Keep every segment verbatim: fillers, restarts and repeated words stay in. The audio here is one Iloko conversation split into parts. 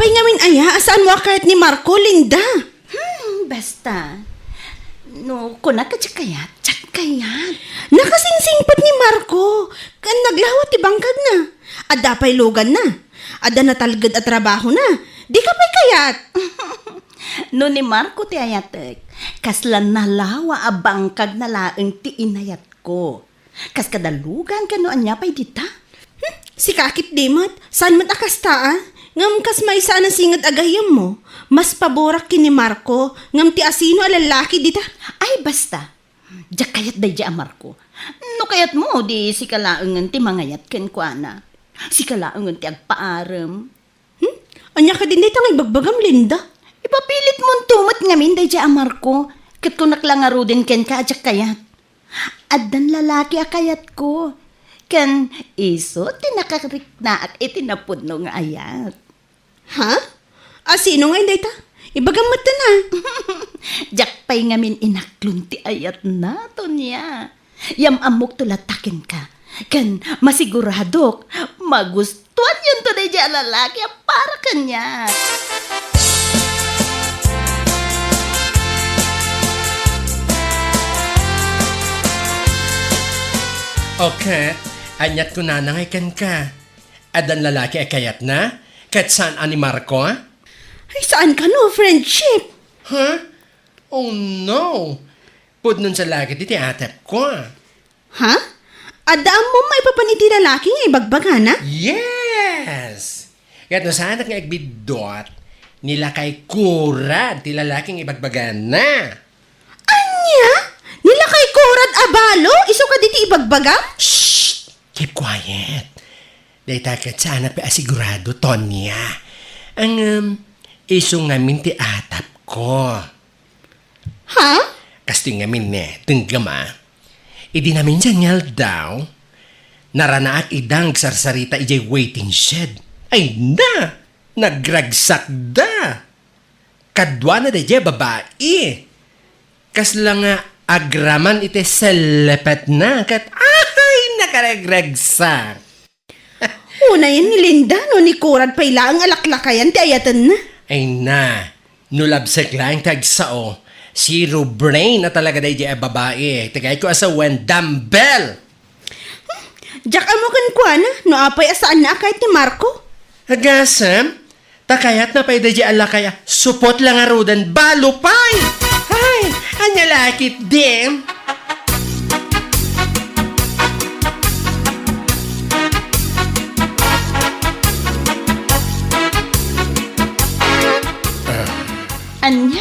Apay ngamin aya a saanmo a kayat ni Marco, Linda? Hmm, basta. No, kunak a diak kayat, diak kayat. Nakasingsingpet ni Marco, ken naglawa ti bangkagna. Adda pay luganna. Adda natalged a trabahona. Dika pay kayat. No ni Marco ti ayatek, kasla nalawa a bangkagna laeng ti inayatko. Kas kada lugan ken no ania pay dita? Hmm, sika ketdi met, saan met a kasta, a? Ngem kas maysa a nasinged a gayyemmo, mas paborak ken ni Marco, ngem ti asino a lallaki dita? Ay, basta. Diak kayat daydiay a Marco. No kayatmo, di sika laengen ti mangayat kenkuana. Sika laengen ti agpaarem. Hmm? Ania kadin dayta nga ibagbagam, Linda? Ipapilitmonto met ngamin daydiay a Marco, ket kunak la ngaruden kenka a diak kayat. Addan lalaki a kayatko, ken isu ti nakariknaak iti napudno nga ayat. Ha? A, sino ngay dayta? Ibagam metten, a. Diak pay ngamin inaklon ti ayatna, Tonia. Yam-ammokto latta kenka. Ken masiguradok, magustuanyonto daydiay a lalaki a para kaniak. Okay, aniat kunana ngay kenka? Addan lalaki a kayatna? Ket saan a ni Marco? Ay, saan kano, friendship? Huh? Oh no! Pudnon sa lagi ti atepko. Ha? Adda ammom maipapan iti lalaki nga ibagbagana? Yes! Ket no saanak nga agbiddut, ni lakay Kurad ti lalaki nga ibagbagana. Ania? Ni lakay Kurad a balo? Isu kadi ti ibagbagam? Shh! Keep quiet. Dayta ket saan a pay a sigurado, Tonia. Ngem, isu ngamin ti atapko. Ha? Kastoy ngamin ne, denggem a. Idi naminsan nga aldaw, naranaak ida nga agsarsarita idiay waiting shed. Ay na! Nagragsakda! Kaduana daydiay a babai. Kasla nga agraman iti sellepetna ket, ay, nakaragragsak. Unayen ni Linda no ni Kurad pay laeng a laklakayan ti ayatenna. Ay na, no labsek laeng ti agsao, zero brain a talaga daydiay a babai. Ti kayatko a sawen, dumbbell. Diak ammo kenkuana no apay a saanna a kayat ni Marco. Agasem, ta kayatna pay daydiay a lakay a supot la ngaruden, balo pay. Ay, ania la ketdi? Ania?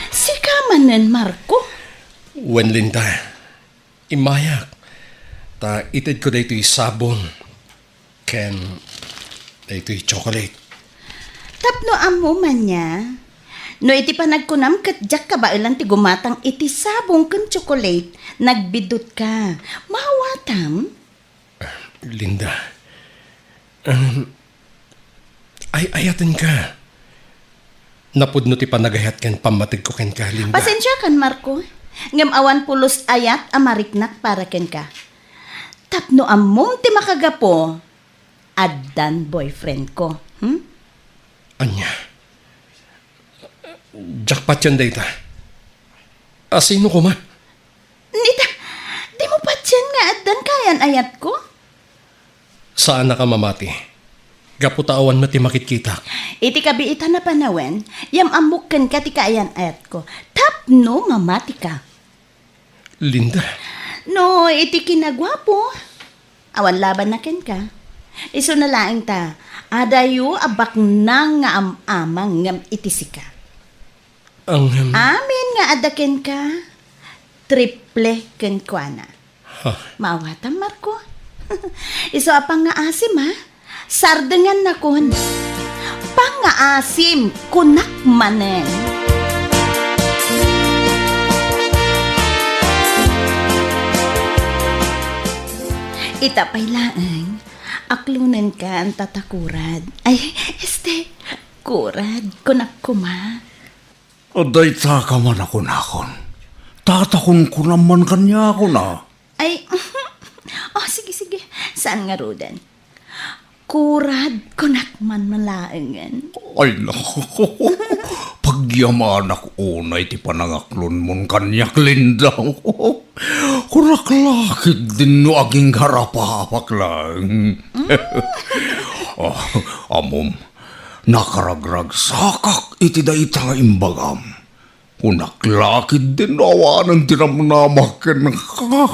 Sika manen, Marco? Wen, Linda. Immayak, ta itedko daytoy sabong ken daytoy chocolate. Tapno ammom ania, no iti panagkunam ket diak kabaelan ti gumatang iti sabong ken chocolate, nagbiddutka. Maawatam? Linda, um, ay-ayatenka. Napudno ti panagayat ken pammategko kenka, Linda. Pasensiakan, Marco. Ngem awan pulos ayat a mariknak para kenka. Tapno ammom ti makagapu, addan boyfriendko. Hmm? Ania? Diak patien dayta. A sino koma? Nita, dimo patien nga addan kaayan-ayatko? Saanak a mamati. Gapu ta awan met ti makitkitak. Iti kabiitan a panawen, yam-ammok kenka ti kaayan-ayatko. Tapno mamatika. Linda. No, iti kinaguapo, awan labanna kenka. Isuna laeng ta, adayo a baknang nga am-amang ngem iti sika. Ang, em, Amin nga adda kenka, triple kenkuana. Ha? Maawatam, Marco. Isu a pangngaasim, ha? Sardengannakon. Pangngaasim, kunak manen. Ita pay laeng, aklonenka anta ta Kurad. Ay, este, Kurad, kunak koma. Adda itaka man a kunakon. Ta ta kunkunam man kaniakon a. Ay, oh, sige, sige. Saan ngaruden? Kurad, kunak man malaengen. Ay, naku. Pagyamanak unay ti panangaklonmon kaniak, Linda. Kunak la ketdin no aginggarapapakak laeng. Ah, ammom, nakaragragsakak iti dayta nga imbagam. Kunak la ketdin no awanen ti namnamak kenka.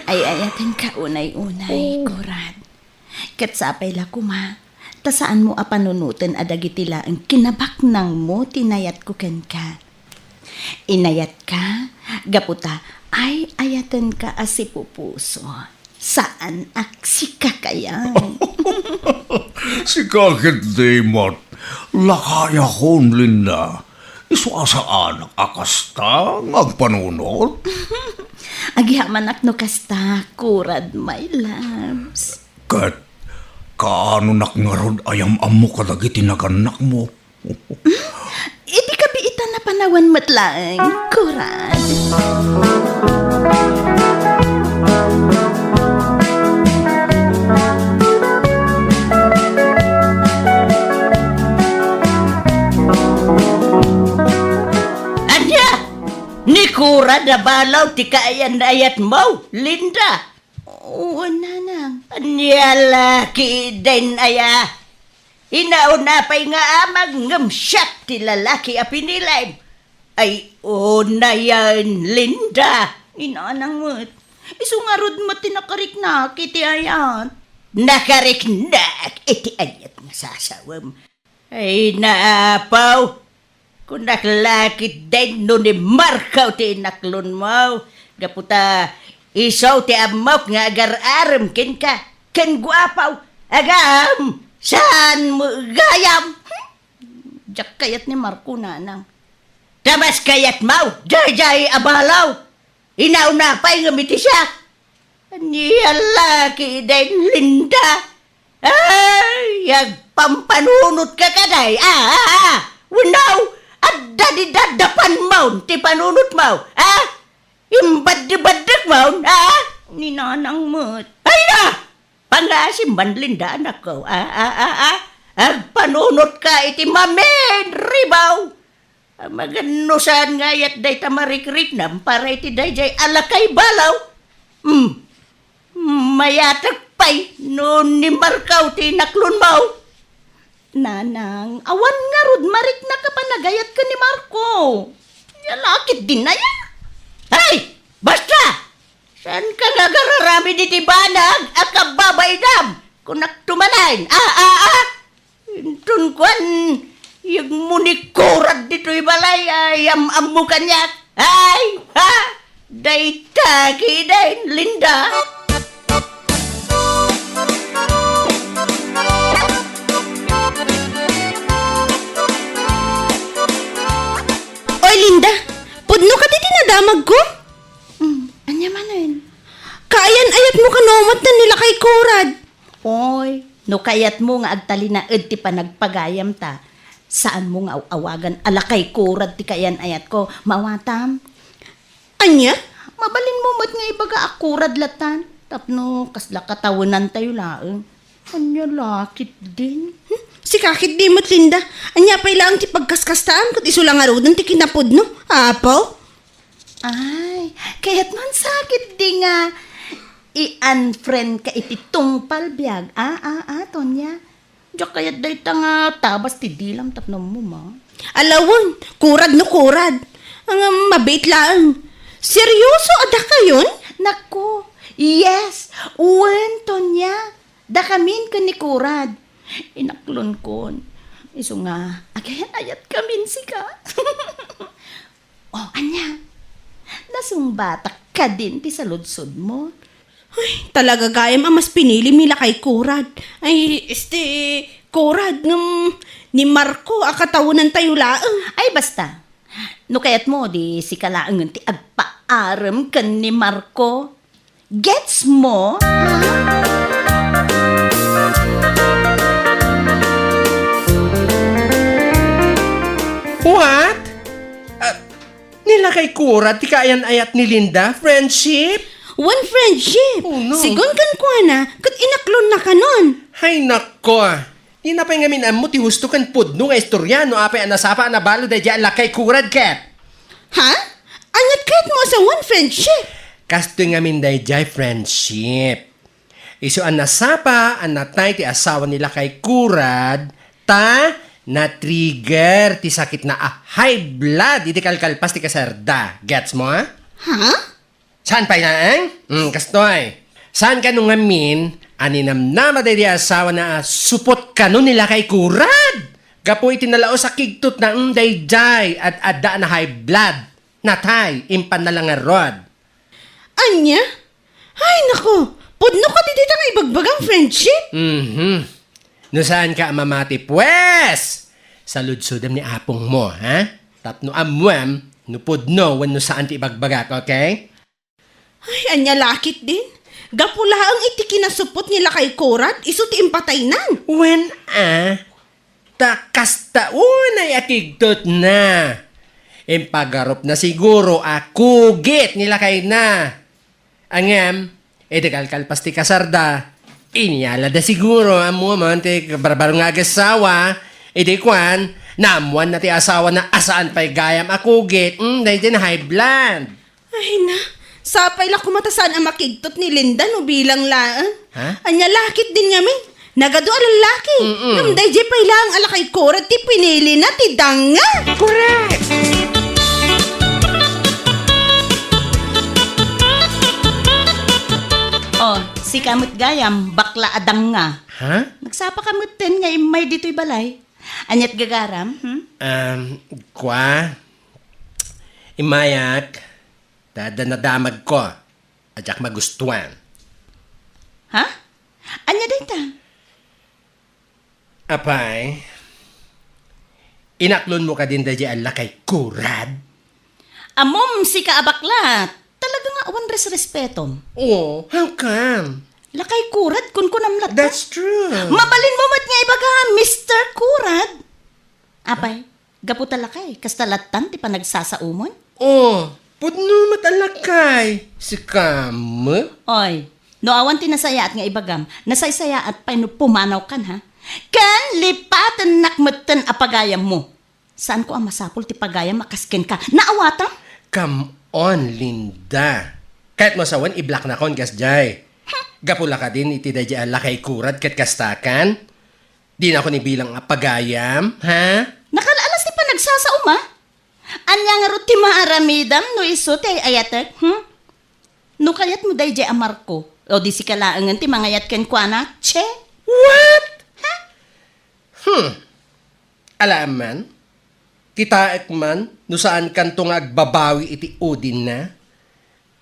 Ay-ayatenka unay-unay, Kurad. Ket sapay la koma, ta saanmo a panunoten a dagiti laeng kinabaknangmo ti inayatko kenka. Inayatka gapu ta ay-ayatenka a sipupuso. Saan a sika kayat. Sika ketdi met, lakayakon, Linda. Isu a saanak a kasta nga agpanunot. Agyamanak no kasta, Kurad, my loves. Ket kaanonak ngarud a yam-ammo kadagiti nagannakmo? Iti kabiitan a panawen met laeng, Kurad. Ania? Ni Kurad a balaw ti kaayan-ayatmo, Linda? Oo, nanang. Ania la ketdin aya? Inauna pay nga amag ngem siak ti lalaki a pinilim. Ay, unayen, Linda. Ni nanang met. Isu ngarud met ti nakariknak iti ayat. Nakariknak iti ayat nga sasawem. Ay, naapaw. Kunak la ketdin no ni Marco ti inaklonmo, gapu ta isu ti ammok nga agar-arem kenka, ken guapaw, agam, saan mo gayam. Hmm? Diak kayat ni Marco, nanang. Ta mas kayatmo daydiay a balaw. Inauna pay ngem iti siak. Ania la ketdin, Linda? Ay, agpampanunotka kadi. Ah, ah, ah. Wenno, adda dida dapanmon ti panunotmo. Ah? Imbaddebaddekamon, ah? Ni nanang met. Ay na! Pangaasim man, Linda, anakko. Ah, ah, ah, ah. Agpanunotka iti maminribaw. Magannusan nga ayat dayta marikriknam para iti daydiay a lakay balaw. Hmm. Mayatek pay no ni Marco ti inaklonmo. Nanang, awan ngarud mariknak a panagayat ken ni Marco. Ania la ketdin aya? Ay! Basta! Saanka nga agararamid iti banag a kababainam? Kunakto manen. Ah, ah, ah! Inton kuan, yegmo ni Kurad ditoy balay a yam-ammo kaniak. Ay, ha? Dayta ketdin, Linda. Oy, Linda, pudno kadi ti nadamagko? Hmm, ania manen? Kaayan-ayatmo kano met ni lakay Kurad. Oy, no kayatmo nga agtalinaed ti panagpagayamta, saanmo nga aw-awagan a lakay Kurad ti kaayan-ayatko. Maawatam? Ania? Mabalinmo met nga ibaga a Kurad latan, tapno kasla katawenantayo laeng. Ania la ketdin? Hmm? Sika ketdi met, Linda. Ania pay laeng ti pagkaskastaam ket isu la ngaruden ti kinapudno? Apo? Ay, kayatmon sa ketdi nga i-unfriend ka iti tungpal biag. Ah, ah, ah, Tonya. Diak kayat dayta nga tabas ti dilam tapno ammom, ah. Ala wen, Kurad no Kurad. Ngem mabiit laeng. Seryoso a dakayon? Nako, yes. Wen, Tonya. Dakamin ken ni Kurad. Inaklonkon. Isu nga, agayan-ayatkamin sika. Oh, ania? Nasungbatak kadin ti saludsodmo? Ay, talaga gayam a mas pinilim ni lakay Kurad. Ay, este, Kurad, ngem ni Marco a katawenantayo laeng. Ay, basta. No kayatmo, di sika laengen ti agpaarem ken ni Marco. Gets mo? Ha? What? Ah, ni lakay Kurad ti kaayan-ayat ni Linda? Friendship? Wen, friendship. Oh, no. Sigun kenkuana, ket inaklonna kanon. Hay nako, ah. Dina pay ngamin ammo ti husto ken pudno nga istorya no apay a nasapa a nabalo daydiay a lakay kurad ket. Ha? Aniat kayatmo a sawen, friendship? Kastoy ngamin daydiay, friendship. Isu a nasapa a natay ti asawa ni lakay kurad, ta na-trigger ti sakitna a high blood idi kalkalpas ti kasarda. Gets mo, a? Ha? Saan pay laeng? Hmm, kastoy. Saan kano ngamin a ninamnama daydi asawana a supot kano ni lakay kurad? Gapu iti nalaus a kigtotna, hmm, daydiay, ad-adda a na-high blood. Natay, impanna la ngarud. Ania? Ay, nako! Pudno kadi dayta nga ibagbagam, friendship? Mhm. No saanka a mamati, pues! Saludsodem ni apongmo, ha? Tapno ammoam no pudno wenno saan ti ibagbagak, okay? Ay, ania la ketdin? Gapu laeng iti kinasupot ni lakay kurad, isu ti impataynan. Wen a, ta kasta unay a kigtotna. Impagarupna siguro a kugit ni lakayna. Ngem, idi kalkalpas ti kasarda, inyalada siguro, ammoam ti barbaro nga agassawa, idi kuan, naammoanna ti asawana a saan pay gayam a kugit, mm, daydi na high blood. Ay na, sapay la koma ta saan a makigtot ni Linda no bilang laeng. Ha? Ania la ketdin ngamin? Nagadu a lallaki. Mm-mm. Ngem daydiay pay laeng a lakay kurad ti pinilina ti danga. Correct! Oh, sika met gayam, bakla a danga. Ha? Nagsapa ka metten nga immay ditoy balay. Aniat gagaram, hmm? Um, kua, immayak, ta adda nadamagko a diak magustuan. Ha? Ania dayta? Apay, inaklonmo kadin daydiay a lakay kurad? Ammom, sika a bakla, talaga nga awan resrespetom. Oo, how come? Lakay kurad, kunkunam latta. That's true. Mabalinmo met nga ibaga, Mister Kurad. Apay, gapu ta lakay, kasta lattan ti panagsasaomon? Oh, pudno met a lakay. Sika met? Oy, no awan ti nasayaat nga ibagam, nasaysayaat pay no pumanawkan, ha? Ken lipatennak metten a pagayammo. Saanko a masapul ti pagayam a kas kenka. Naawatam? Come on, Linda. Kayatmo a sawen, i-blocknakon kasdiay. Gapu la kadin iti daydiay a lakay kurad ket kastakan? Dinakon ibilang a pagayam, ha? Nakal-alas ti panagsasaom, a? Ania ngarud ti maaramidam no isu ti ay-ayatek, hmm? No kayatmo daydiay a Marco, o di sika laengen ti mangayat kenkuana, che? What? Ha? Hmm. Alaem man, kitaek man no saankanto nga agbabawi iti udinna.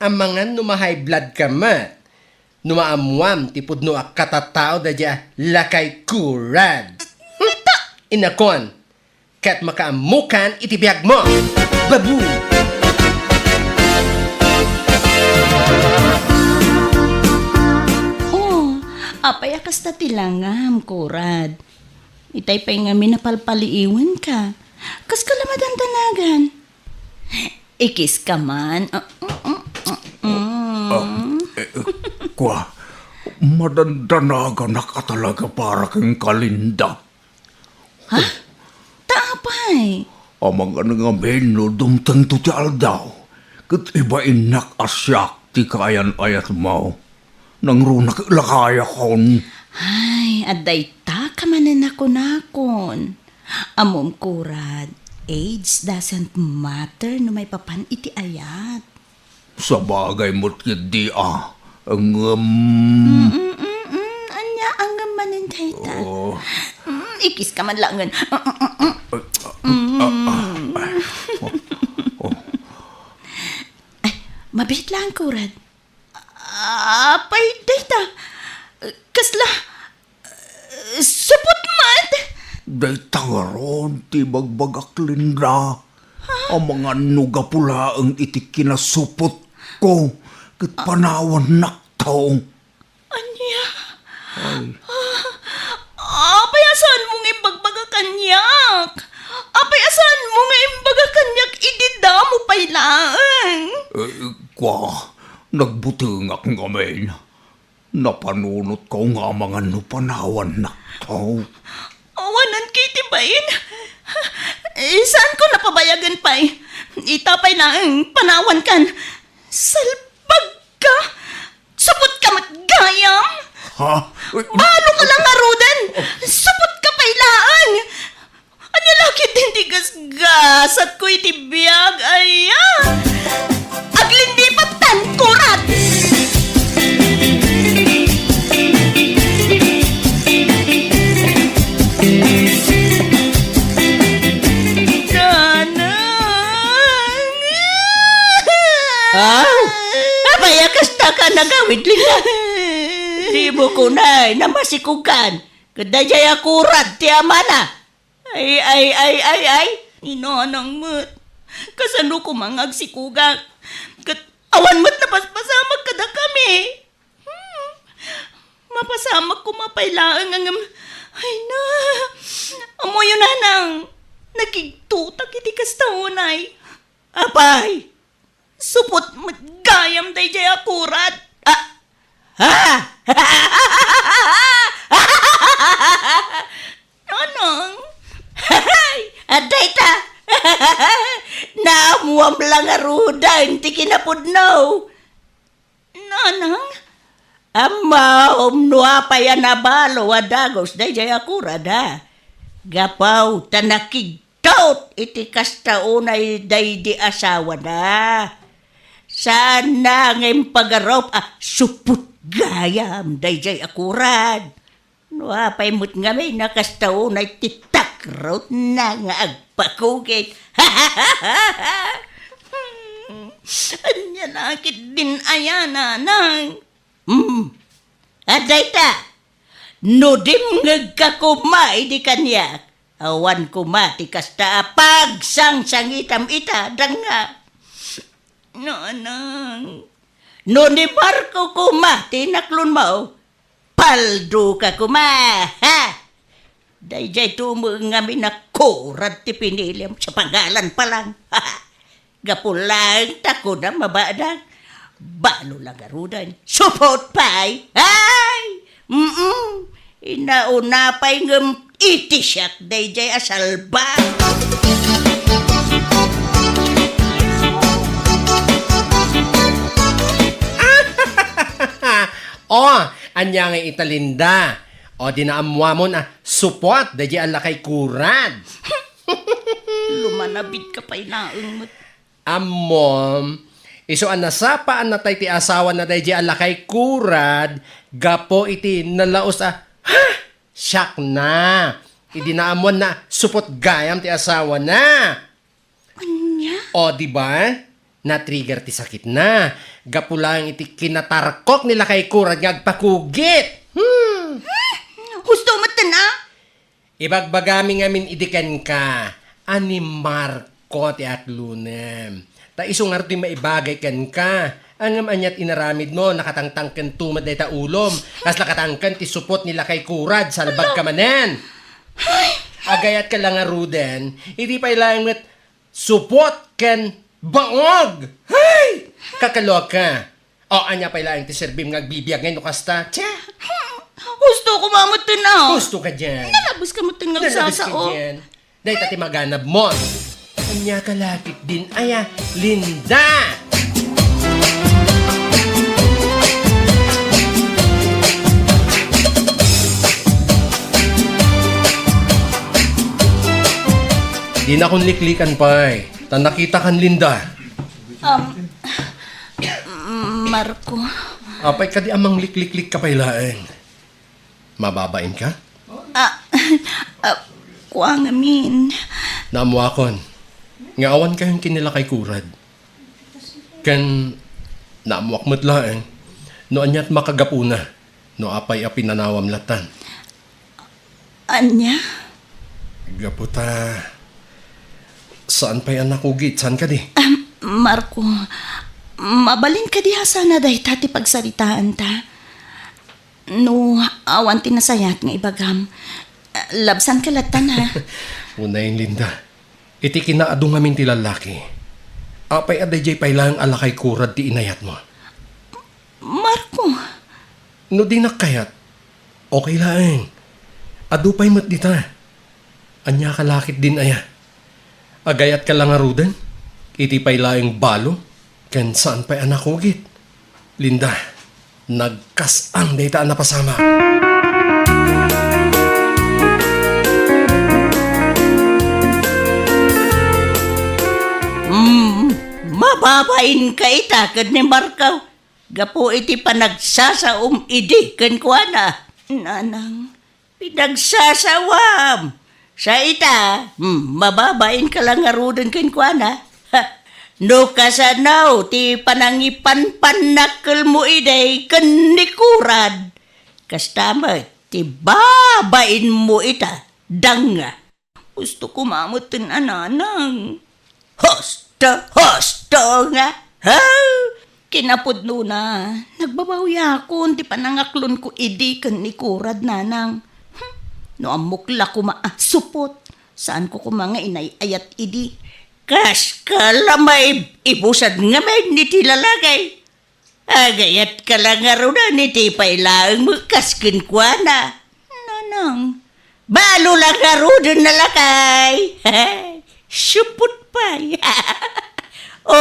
Amangan no ma-high blood ka met. No maammoam ti pudno a katattao daydiay a lakay kurad. Hmm? Inakon, ket makaammokan iti biagmo. Babu! Oh, apay a kasta ti langam, kurad? Itay pay ngamin a palpaliiwenka. Kaska la madandanagan? Ikiska man. Ah, mm, mm, mm, mm. Ah, eh, eh, kua, madandanaganak a talaga para kenka, Linda. Ha? Ta apay? Amangan ngamin no dumtengto ti aldaw, ket ibainnak a siak ti kaayan-ayatmo. Nangrunak la kayakon. Ay, adda ita ka manen a kunakon. Ammom, kurad, age doesn't matter no maipapan iti ayat. Sabagay met ketdi a, ngem. Mm, mm, mm, mm. Ania, ngem manen dayta? Oh. Mm, ikiska man laengen. Mm, mm, mm, mm. Ah, ah, ah, ah. Oh, oh. Ay, mabiit laeng, kurad. Apay dayta? Kasla, supot met? Dayta ngarud ti ibagbagak, Linda. Ha? Amangan no gapu laeng iti kinasupotko ket panawannak to. Ania? Ay. Ah, apay a saanmo nga imbagbagak kaniak? Apay a saanmo nga imbaga kaniak idi damo pay laeng? Eh, kua, nagbutengak ngamin. Napanunotko nga amangan no panawannak to. Ibain? Eh, saanko napabayagen pay? Ita pay laeng panawankan. Salbag ka? Supot ka met gayam? Ha? Balo ka la ngaruden! Supot ka pay laeng! Ania la ketdin ti gasgasatko iti biag, aya? Aglinlipat tan kurat! Nanang! Ah? Apay a kasta ka nagawid, Linda? Dimo kunay, namasikugan. Ket daydiay a kurat ti amana. Ay, ay, ay, ay, ay. Ni Nanang met. Kasano koma nga agsikugak? Ket awan met napaspasamak kadakami. Hmm. Mapasamak koma pay laeng ngem, ay na, ammoyo, Nanang, nakigtotak iti kasta unay. Apay, supot met gayam daydiay a kurat. Ah! Ha? Nanang? Adda ita. Naammuam la ngaruden ti kinapudno. Nanang? Ammom no apay a nabalo a dagus daydiay a kurat, a? Gapu ta nakigtot iti kasta unay daydi asawana. Saanna nga impagarup a supot gayam daydiay a kurat. No apay met ngamin a kasta unay ti takrotna nga agpakugit. Ania la ketdin aya, Nanang? Hmm. Adda ita, no dimngegka koma idi kaniak, awan koma ti kasta a pagsangsangitam ita, danga. Nanang. No ni Marco koma ti inaklonmo, paldo ka koma, ha? Daydiay tumeng ngamin a kurat ti piniliam sa pangalan pa lang. Gapu laeng ta kunam a badang, balo la ngaruden. Supot pay! Ay! Mm-mm. Inauna pay ngem iti siak daydiay a salbag. Oh, ania ngay ita, Linda? O, di naammuamon a supot daydiay a lakay kurad. Lumanabit ka pay laeng met. Ammom, isu a nasapaannatay ti asawana daydiay a lakay kurad gapu iti nalaus a, ha? Siakna. Idi naammuanna a supot gayam ti asawana. Ania? O, di ba? Na-trigger ti sakitna. Gapu laeng iti kinatarkok ni lakay kurad nga agpakugit. Hmm. Hmm, husto metten a? Ibagbagami ngamin idi kenka a ni Marco ti aklonem. Ta isu ngarud ti maibagay kenka. Ngem aniat inaramidmo, nakatangtangken to met dayta ulom. Kasla katangken ti supot ni lakay kurad, salbag ka manen. Ay! Agayat ka la ngaruden, idi pay laeng met supot ken baog. Hay! Kakaloka. O, ania pay laeng ti serbim nga agbibiag ngay no kasta? Tia! Husto ko, Mama, tinaw. Husto ka diyan. Nalabes ka mo, tinaw, Nalabes ka sasao. Diyan. Dayta ti maganabmon. Ania ka la ketdin aya, Linda? Dinakon liklikan pay, ta nakitakan, Linda. Um, Marco. Apay kadi a manglikliklik ka pay laeng? Mababain ka? Ah, ah, kua ngamin. Naammuakon nga awan kayon ken ni lakay kurad. Ken naammuak met laeng no aniat makagapuna no apay a pinanawam latan. Ania? Gapu ta saan pay a nakugit, saan kadi? Ah, Marco, mabalin kadi a sana dayta ti pagsaritaanta? No awan ti nasayaat nga ibagam, labsanka lattan, ha? Unayen, Linda, iti kinaadu ngamin ti lallaki, apay a daydiay pay laeng a lakay kurad ti inayatmo? Marco! No dinak kayat, okay laeng. Adu pay met dita. Ania ka la ketdin aya? Agayat ka la ngaruden iti pay laeng balo ken saan pay a nakugit. Linda, nagkas-ang dayta a napasamak. Mm, mababain ka ita ken ni Marco gapu iti panagsasaom idi kenkuana. Nanang, pinagsasawam. Sa ita, hmm, mababain ka la ngaruden kenkuana. Ha, no kasano ti panangipanpannakkelmo idi ken ni Kurad, kasta met ti babainmo ita, danga. Husto koma metten a nanang. Husto, husto nga, ha? Kinapudnona, nagbabawiakon ti panangaklonko idi ken ni Kurad, nanang. Hmm, no ammok la koma a supot, saanko koma nga inay-ayat idi. Kas ka la maib-ibusad ngamin iti lalaki. Agayat ka la ngaruden iti pay laeng kas kenkuana. Nanang, balo la ngaruden a lakay. Supot pay. O,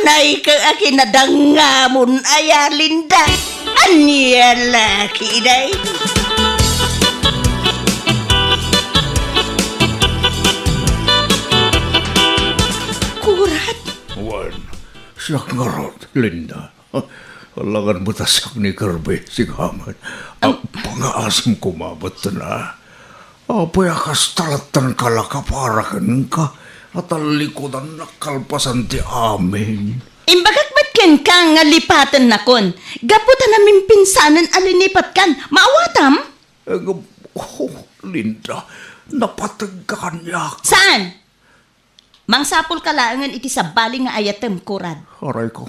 nay ka a kinadangamon aya, Linda. Ania la ketdi? Kurad? Wen, siak ngarud, Linda. Alangan met a siak ni Kirby, sika met. Am- Pangaasim koma metten a. Apay a kasta lattan ka la kapara kenka, a tallikudannak kalpasan ti amin. Imbagak met kenka nga lipatennakon, gapu ta namimpinsanen a linipatkan. Maawatam? Eh, nga, oh, Linda, napateg ka kaniak. Saan? Mangsapul ka laengen iti sabali nga ayatem, Kurad. Aray ko,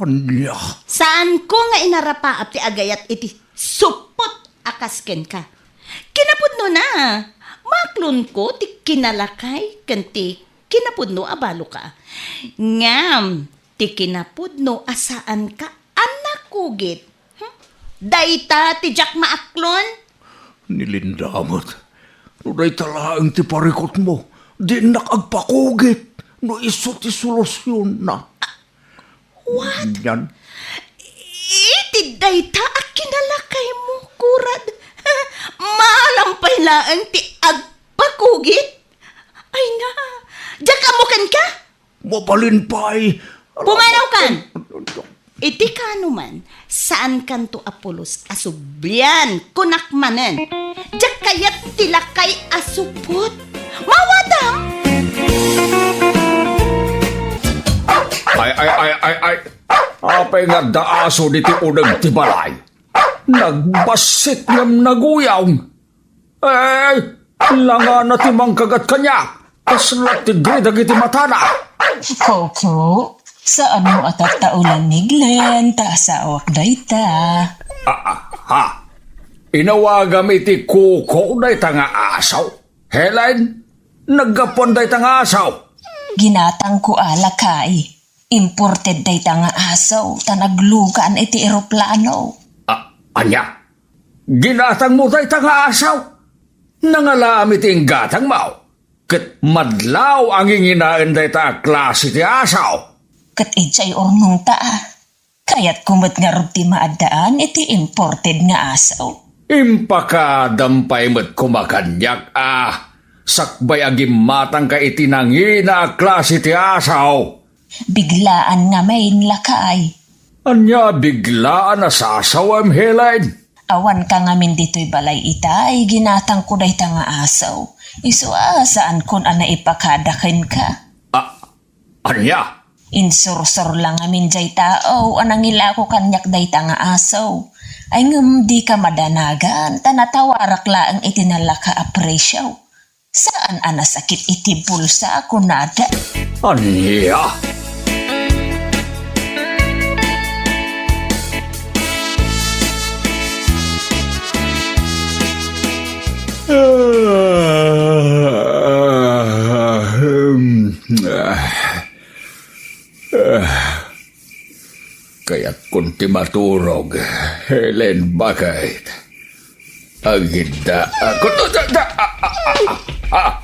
ania? Saanko nga inarapaap ti agayat iti supot a kas kenka. Kinapudnona, maaklonko ti kinalakay ken ti kinapudno a baloka. Ngem ti kinapudno a saanka a nakugit. Hmm? Dayta ti diak maaklon? Ni Linda met. No dayta laeng ti parikutmo, di innak agpakugit no isu ti solusionna. What? Iti dayta a kinalakaymo, Kurad. Maalam pay laeng ti agpakugit? Ay na, diak ammo kenka? Mabalin pay. Pumanaw kan! Iti kano man, saankanto a pulos a sublian, kunak manen. Diak kayat ti lakay a supot. Mawatam! Ay, ay, ay, ay, ay. Apay nga adda aso diti uneg ti balay? Nagbassit ngem naguyawng. Ay, langana ti mangkagat kaniak. Kasla tigri dagiti matana. Koko, saanmo a tattaulan ni Glenn, ta asawak dayta. Ah, ah, ha? Inawagam iti Koko dayta nga aso? Helen, naggapuan dayta nga aso? Ginatangko a lakay. Imported dayta nga aso, ta naglugan iti eroplano. Ah, ania? Ginatangmo dayta nga aso? Nangalaam iti inggatangmo, ket madlaw a nginginaen dayta a klase ti aso. Ket idiay urnongta, a. Kayatko met ngarud ti maaddaan iti imported nga aso. Impakadam pay met koma kaniak, a. Sakbay a gimmatangka iti nangina a klase ti aso. Biglaan ngamin, lakay. Ania a biglaan a sasawem, Helen? Awanka ngamin ditoy balay ita, ay ginatangko dayta nga aso. Isu a, saankon a naipakada kenka. A, ania? Insursor la ngamin diay tao a nangilako kaniak dayta nga aso. Ay ngem dika madanagan, ta natawarak laeng iti nalaka a presio. Saan a nasakit iti bulsa, kunada. Ania? Kayatkon ti maturog, Helen, bakit? Agidda ako. Da, da, ah, ah, ah, ah, ah.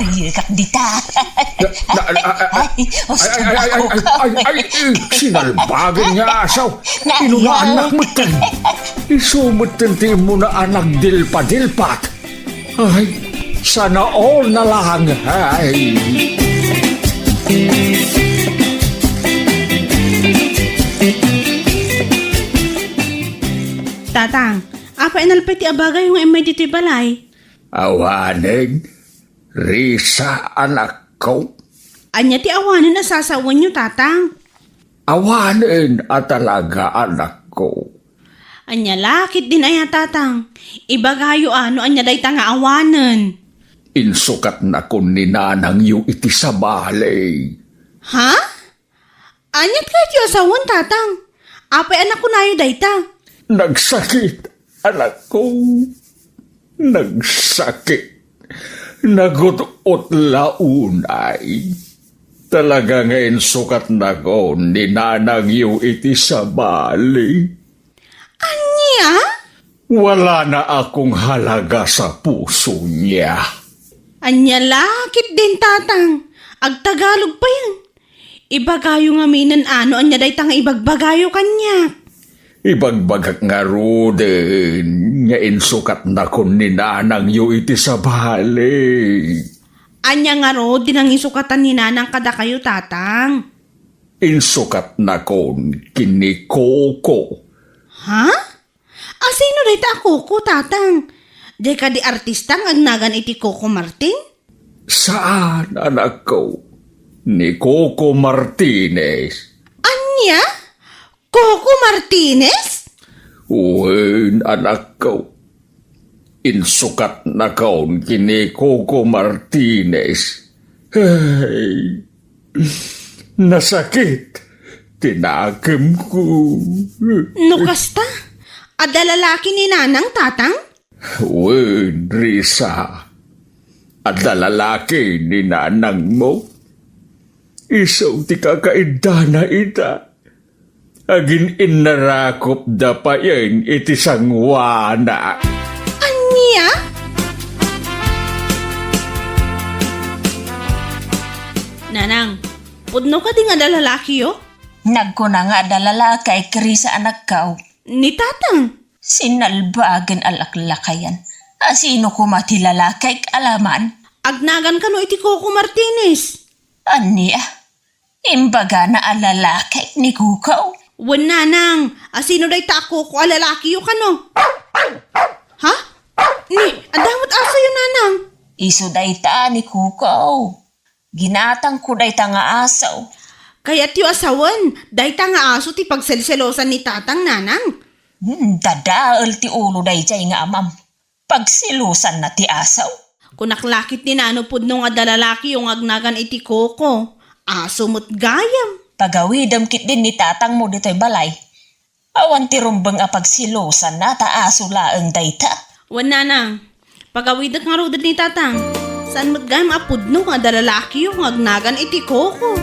Nariekak dita. Na, na, ay, ay, ay, ay, ay, ay, ay, ay, ay, ay, ay, sinalbagan nga asaw. Inunaanak metten. Isu metten ti immuna a nagdilpadilpat. Ay, sana all na lang. Ay. Tatang, apay nalpay ti abagayyo nga immay ditoy balay? Awanen, Risa, anakko. Ania ti awanen a sasawenyo, Tatang? Awanen a talaga, anakko. Ania la ketdin aya, Tatang? Ibagayo a no ania dayta nga awanen. Insukatnakon ni nanangyo iti sabali. Ha? Aniat kayatyo a sawen, Tatang? Apay a nakunayo dayta? Nagsakit, anakko. Nagsakit. Nagut-ot la unay. Talaga nga insukatnakon ni nanangyo iti sabali. Ania? Wala na akong halaga sa puso niya. Ania la ketdin, Tatang? Agtagalog payen. Ibagayo ngamin a no ania dayta nga ibagbagayo kaniak. Ibagbagak ngaruden nga insukatnakon ni nanangyo iti sabali. Ania ngarud ti nangisukatan ni nanang kadakayo, Tatang? Insukatnakon ken ni Coco. Ha? Asino dayta a Coco, Tatang? Diay kadi artista nga agnagan iti Coco Martin? Saan, anakko. Ni Coco Martinez. Ania? Coco Martinez? Wen, anakko. Insukatnakon ken ni Coco Martinez. Ay, nasakit ti nakemko. No kasta, adda lalaki ni nanang, Tatang? Wen, Risa. Adda lalaki ni nanangmo. Isu ti kakaiddana ita. Agin-innarakupda payen iti sangoana. Ania? Nanang, pudno kadi nga adda lalakiyo? Nagkuna nga adda lalaki, Risa, anakko. Ni Tatang? Sinalbagen a laklakayan. Asino koma ti lalaki, alaman? Agnagan kano iti Coco Martinez? Ania? Imbagana a lalaki ni Coco? Wen, nanang, asino dayta a Coco a lalakiyo kano? Ha? Ni, adda met asoyo, nanang? Isu dayta ni Coco. Ginatangko dayta nga aso. Kayatyo a sawen, dayta nga aso ti pagselselosan ni Tatang, nanang? Hmm, dadael ti ulo dayjay nga amam. Pagselosanna ti aso. Kunak la ketdi no pudno nga adda lalakiyo nga agnagan iti Coco. Aso met gayam. Pagawidem ketdin ni tatangmo ditoy balay. Awan ti rumbeng a pagselosanna ta aso laeng dayta. Wen, nanang, pagawidek ngaruden ni Tatang. Saan met gayam a pudno nga adda lalakiyo nga agnagan iti Coco.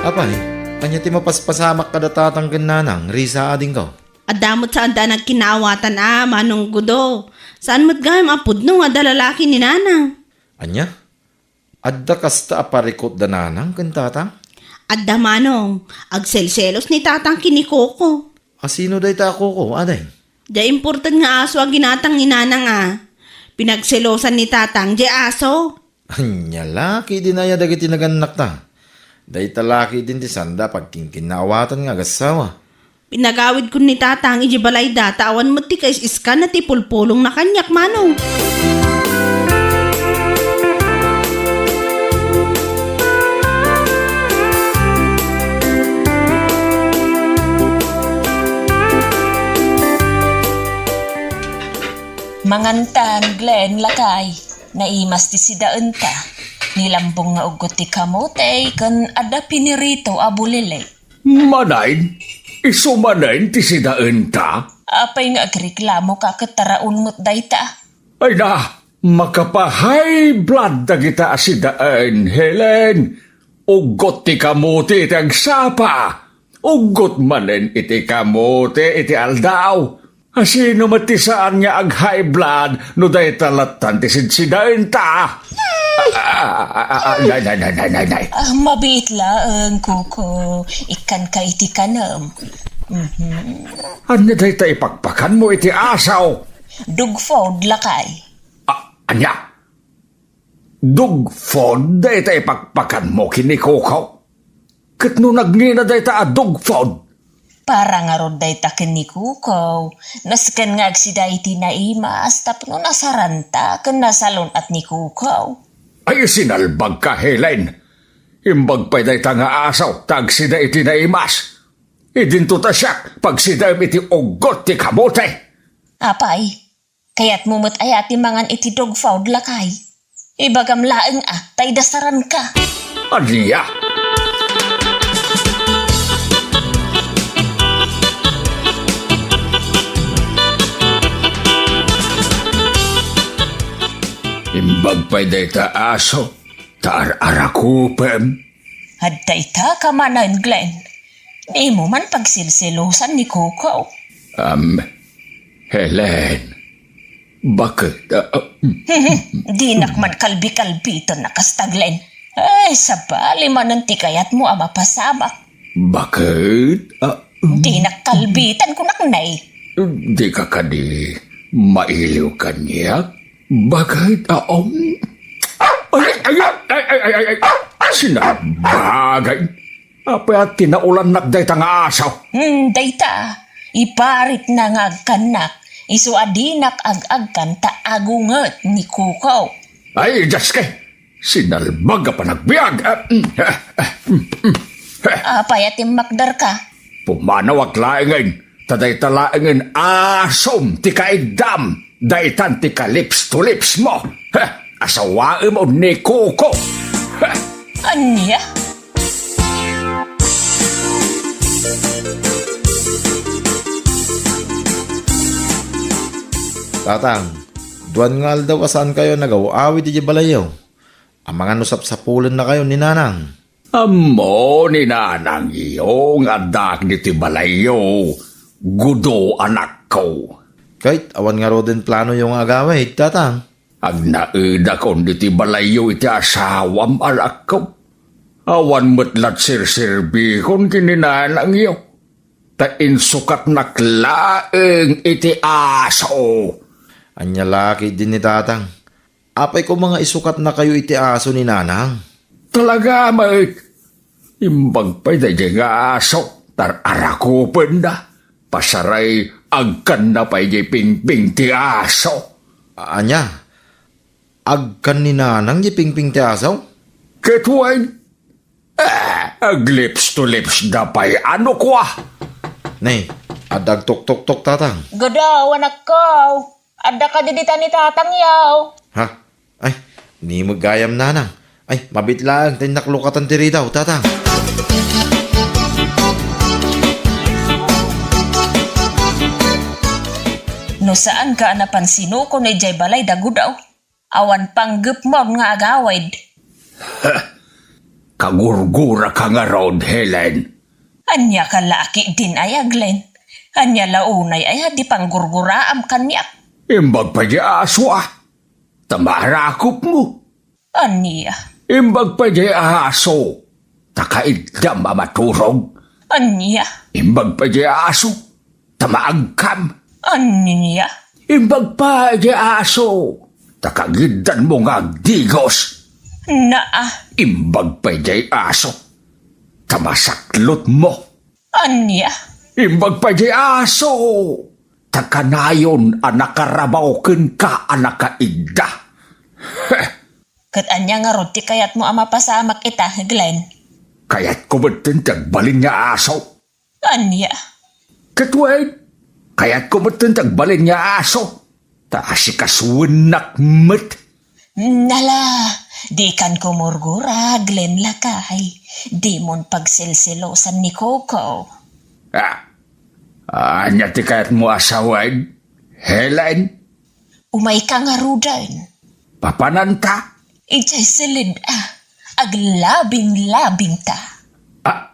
Apay, ania ti mapaspasamak kada tatang ken nanang, Risa, adingko? Adda met saanda a nagkinaawatan a, Manong Gudo. Saan met gayam a pudno nga adda lalaki ni nanang. Ania? Adda kasta a parikut da nanang ken tatang? Adda, manong, agselselos ni tatang ken ni Coco. Asino dayta a Coco, ading? Diay imported nga aso a ginatang ni nanang a. Pinagselosan ni tatang diay aso. Ania la ketdin aya dagiti nagannakta? Dayta la ketdin ti saanda a pagkinkinnaawatan nga agassawa. Pinagawidkon ni Tatang idiay balayda ta awan met ti kais-iskanna ti pulpulongna kaniak, Manong. Mangantan, Glenn, lakay. Naimas ti sidaenta. Nilambong nga uggot ti kamote ken adda pinirito a bulili. Manen? Isu manen ti sidaenta? Apay nga agreklamoka ket taraon met dayta? Ay na, makapahay blood dagita a sidaen, Helen. Uggot ti kamote iti agsapa. Uggot manen iti kamote iti aldaw. Asino met ti saan nga ag-high blood no dayta lattan ti sidsidaenta? Ah, ah, ah, ah, ah, nay, nay, nay, nay, nay, nay. Ah, mabiit laeng, Kuko. Ikkanka iti kanem. Mhm. Ania dayta ipakpakanmo iti aso? Dog food, lakay. Ah, ania? Dog food dayta ipakpakanmo ken ni Kuko? Ket no nagngina dayta a dog food? Para ngarud dayta ken ni Kuko. Nasken nga agsida iti naimas tapno nasaranta ken nasalun-at ni Kuko. Ay, sinalbagka, Helen! Imbag pay dayta nga aso ta agsida iti naimas. Idinto ta siak, pagsidaem iti uggot ti kamote. Apay, kayatmo met aya ti mangan iti dog food, lakay? Ibagam laeng a, ta idasaranka. Ania? Imbag pay dayta aso, ta ar-arakupem. Adda ita ka manen, Glenn. Dimo man pagsilsilusan ni Kuko. Am, Helen, baket, ah, ah, Dinak man kalbi-kalbitan a kasta, Glenn. Ay, sabali manen ti kayatmo a mapasamak. Baket, ah, Dinak kalbitan, kunak, nay. Dika kadi mailiw kaniak? Baket, ah, um, ay, ay, ay, ay, ay, ay, ay, sinabagay. Apay a tinaulannak dayta nga aso? Hmm, dayta. Iparitna nga agkannak. Isu a dinak ag-agkan ta agunget ni Kuko. Ay, Dios ke! Sinalbag a panagbiag! Ah, mm, ah, ah, mm, mm, ah. Apay a timmakderka? Pumanawak laengen, ta dayta laengen asom ti kaiddam, daytan ti ka-lips to lips mo. Ha, asawaem ni Kuko. Ha. Ania? Tatang, duan nga aldaw a saankayo a nagaw-awid idiay balayyo. Amangan no sapsapulennakayo ni Nanang. Ammo ni Nanangyo nga addaak ditoy balayyo, Gudo, anakko. Ket awan ngaruden planoyo nga agawid, Tatang? Agnaedakon ditoy balayyo iti asawam, anakko. Awan met la ti serserbikon ken ni Nanangyo. Ta insukatnak laeng iti aso. Ania la ketdin ni Tatang? Apay koma nga isukatnakayo iti aso ni Nanang? Talaga met. Imbag pay daydiay nga aso, ta ar-arakupenna. Pasaray, agkanna pay diay pingping ti aso. A-, ania? Agkan ni Nanang diay pingping ti aso? Ket wen, ah, ag-lips to lips da pay, ano kua? Nay, adda agtuktoktok, Tatang. Gudo, anakko. Adda kadi dita ni Tatangyo? Ha? Ay, ni met gayam, Nanang. Ay, mabiit laeng ta innak lukatan ti ridaw, Tatang. No saanka a napansinukon idiay balayda, Gudo, awan panggepmon nga agawid. Kagurguraka ngarud, Helen. Ania ka la ketdin aya, Glenn? Ania la unay aya ti panggurguraam kaniak? Imbag pay diay aso, a. Ta maarakupmo. Ania? Imbag pay diay aso, ta kaiddam a maturog. Ania? Imbag pay diay aso, ta maagkam. Ania? Imbag pay diay aso, ta kagiddanmo nga agdigos. Naa. Imbag pay diay aso, a masaklotmo. Ania? Imbag pay di aso, ta kanayon a nakarabaw kenka a nakaigda. Ket ania ngarud ti kayatmo a mapasamak ita, Glenn? Kayatko metten ti agbalin nga aso. Ania? Ket wen, kayatko metten ti agbalin nga aso. Ta asikasuennak met. Nala, dikan kumurgura, Glenn lakay. Dimon pagselselosan ni Coco. Ah, ania ti kayatmo a sawen, Helen? Umayka ngaruden. Papananta? Idiay siled a, aglabing-labingta. Ah,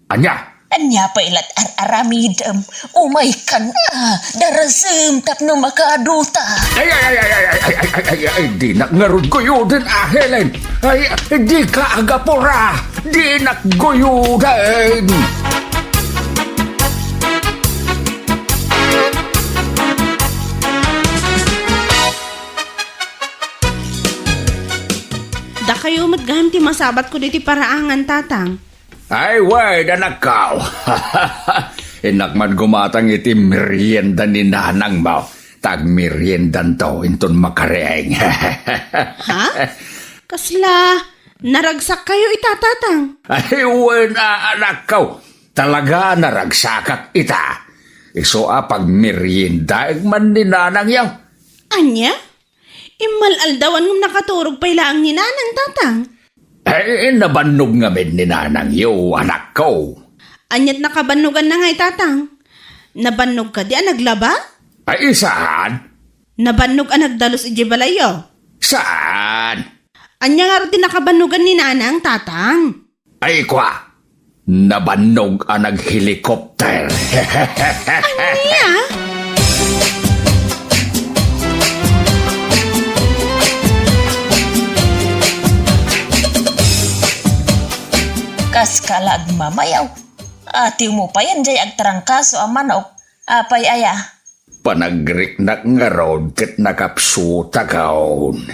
ania? Ania pay lat ar-aramidem? Umaykan a, darasem tapno makaduta. Ay, ay, ay, ay, ay, ay, ay, ay, ay, ay, dinak ngarud guyuden a, Helen. Ay, dika agapura. Dinak guyuden. Dakayo met gayam ti masabatko ditoy paraangan, Tatang. Ay, wen, anakko. Innak man gumatang iti merienda ni nanangmo. Ta agmeriendanto inton makariing. Ha? Kasla, naragsakkayo ita, Tatang? Ay, wen a, anakko. Talaga, naragsakak ita. Isu a pagmeriendaek man ni nanangyo. Ania? Immal-aldawan ngem nakaturog pay laeng ni nanang, Tatang. Ay, nabannog ngamin ni nanangyo, anakko. Aniat nakabannoganna ngay, Tatang? Nabannog kadi a naglaba? Ay, saan? Nabannog a nagdalus idiay balayyo? Saan? Ania ngarud ti nakabannogan ni nanang, Tatang? Ay, kwa, nabannog a naghelicopter. Ania? Kas ka la agmamayaw. Atiwmo payen jay agtrangkaso a manok. Apay aya? Panagriknak ngarud ket nakapsutakon.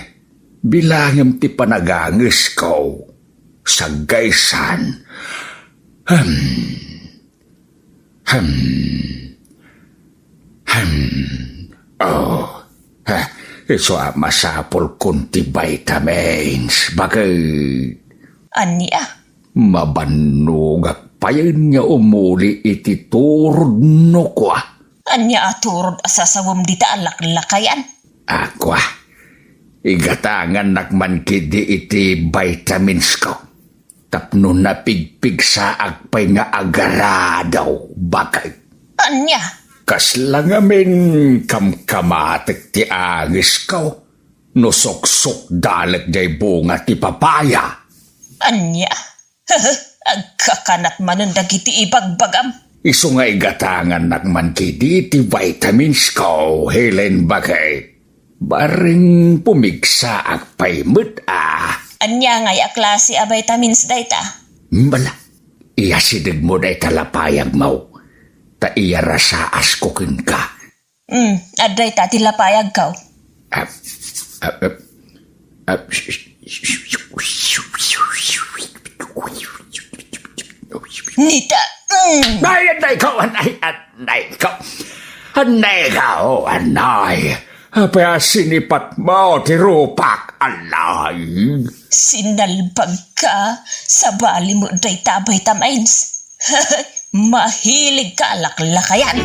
Bilangem ti panagangesko. Saggaysan. Hem. Hem. Hem. Oh. Ha, isu a masapulkon ti vitamins. Bakit? Ania? Mabannogak payen nga umuli iti turod no kua. Ania a turod a sasawem dita a laklakayan? Akua, igatangannak man kidi iti vitamins ko. Tapno napigpigsaak pay nga agarado, bakit? Ania? Kasla ngamin kamkamatek ti angesko no suksukdalek jay bunga ti papaya. Ania? Agkakanat manen dagiti ibagbagam. Isu nga igatangannak man kidi ti vitamins ko, Helen, bakit? Bareng pumigsaak pay met a. Ania ngay a klase a vitamins dayta? Bala, iyasidegmo dayta lapayagmo, ta iyarasaasko kenka. Hmm, adda ita ti lapayagko. Ah, ah, ah, ah, Nita, mm. Ay, anay ko, anay, anay ko. Anay ko, anay. Apay a sinipatmo ti rupak, anay. Sinalbagka, sabali mo dayta a vitamins. Mahilig ka a laklakayan.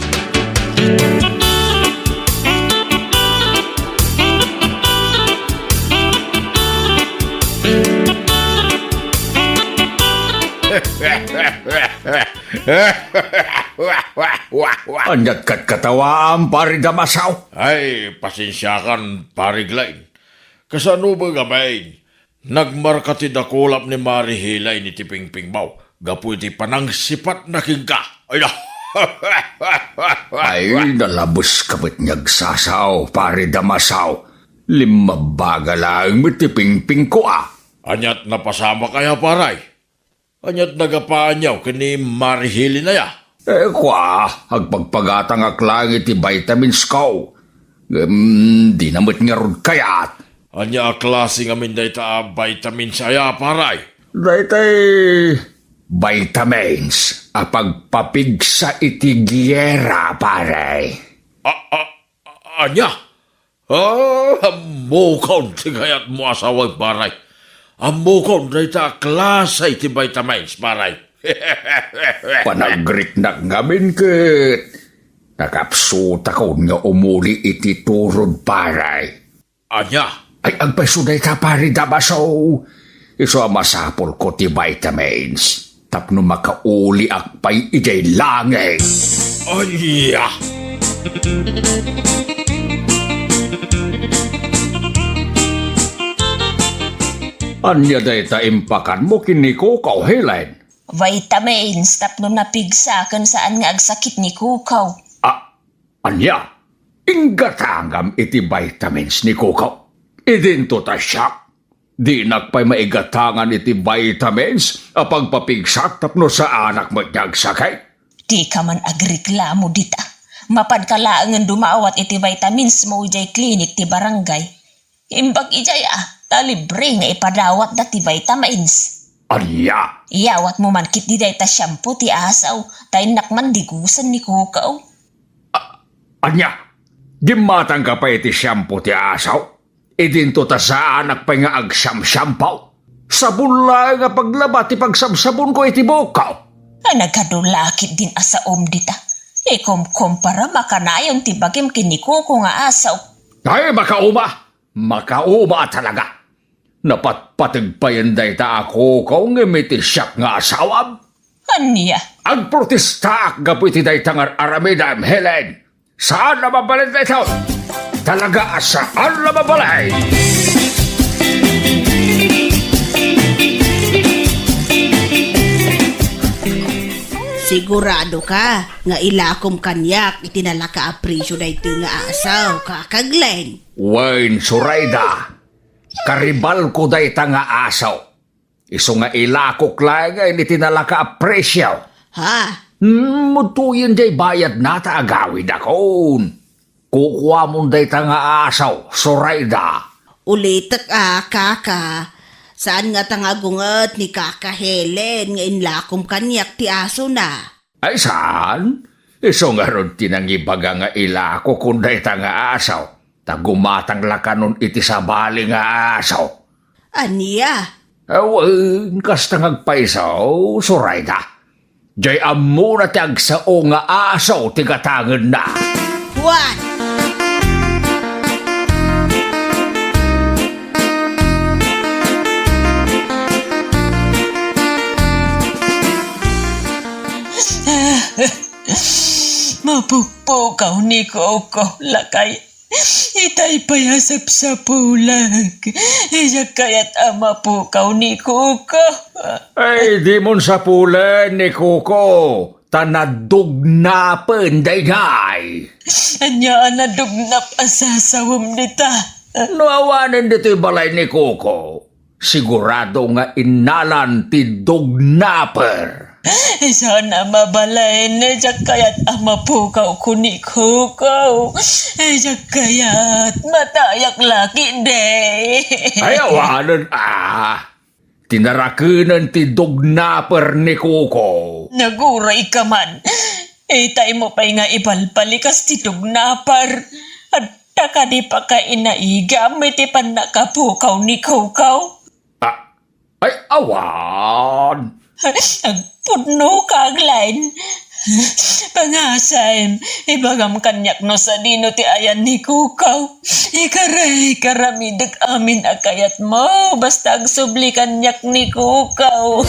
Aniat katkatawaam, Pari Damaso? Ay, pasensiakan, Pari Glenn. Kasano ba gamin? Nagmarka ti dakulap ni Mari Helen iti pingpingmo gapu iti panangsipatna kenka. Ay, na. Ay, nalabes ka met nga agsasao, Pari Damaso. Limmabbaga laeng met ti pingpingko, a. Aniat napasamak aya, Pari? Aniat nagapaanyo ken ni Mari Helen aya? Eh, kua, agpagpagatangak laeng iti vitamins ko. Ngem dina met ngarud kayat. Ania a klase ngamin dayta a vitamins aya, Pari? Daytay Vitamins a pagpapigsa iti giyera, pare. A, a, a, ania? Ah, ammokon ti kayatmo a sawen, pare. Ammokon dayta a klase ti vitamins, pare. Panagriknak ngamin ket nakapsutakon nga umuli iti turod, pare. Ania? Ay, agpayso dayta, pare Damaso. Isu a masapulko ti vitamins tapno makauliak pay idiay langit. Ania? Ania dayta impakanmo ken ni Kukaw, Helen? Vitamins tapno napigsa ken saan nga agsakit ni Kukaw. Ah, ania? Inggatangam iti vitamins ni Kukaw? Idinto ta siak. Dinak pay maigatangan iti vitamins a pagpapigsak tapno saanak met nga agsakit? Dika man agreklamo dita. Mapanka laengen dumawat iti vitamins mo idiay klinik ti barangay. Imbag idiay a, ta libre nga ipadawatda ti vitamins. Ania? Iyawatmo man ketdi dayta shampoo ti asaw, ta innak man digusen ni Kukaw. A-, ania? Gimmatangka pay iti shampoo ti asaw? Idinto ta saanak pay nga agsiamsiampaw. Sabon laeng a paglaba ti pagsabsabonko iti buokko. A, nagadu la ketdin a saom dita. Ikumkumpara makanayon ti bagim ken ni Kuko nga asaw. Ay, makauma! Makauma a talaga! Napatpateg payen dayta a Kuko ngem iti siak nga asawam. Ania? Agprotestaak gapu iti dayta nga ar-aramidem, Helen. Saan a mabalin daytoy? Talaga a saan a mabalin! Sigurado ka nga ilakom kaniak iti nalaka a presyo daytoy nga asaw, Kaka Glenn? Wen, Sorayda, karibalko dayta nga asaw. Isu nga ilakok laengen iti nalaka a presyo. Ha? Hmm, udtoyen diay bayadna ta agawidakon. Kukuamon dayta nga asaw, Sorayda. Ulitek a, Kaka. Saan ngata nga agunget ni Kaka Helen nga inlakom kaniak ti asona? Ay, saan? Isu ngarud ti nangibaga nga ilakokon dayta nga asaw, ta gumatang la kanon iti sabali nga asaw. Ania? Awen, kasta nga agpayso, Sorayda. Diay ammona ti agsao nga asaw ti gatangenna. What? Mapukpukaw ni Koko, lakay. Itay pay a sapsapulek. Idiak kayat a mapukaw ni Koko. Ay, dimon sapulen ni Koko, ta nadugnapen daydiay. Ania a nadugnap a sasawem dita? No awanen ditoy balay ni Koko, sigurado nga innalan ti dugnaper. Saan a mabalin, diak kayat a mapukaw ko ni Kuko. Diak kayat, matayak la ketdi. Ay, awanen a. Tinarakenen ti dugnaper ni Kuko. Naguray ka man. Itay mo pay nga ibalbalikas ti dugnaper. Adda kadi pakainaigam iti pannakapukaw ni Kuko? Ah, ay, awan. Agpudno ka, Glenn. Pangasam, ibagam kaniak no sadino ti ayan ni Kuko. Ikaray, karamidek amin a kayatmo, basta agsubli kaniak ni Kuko.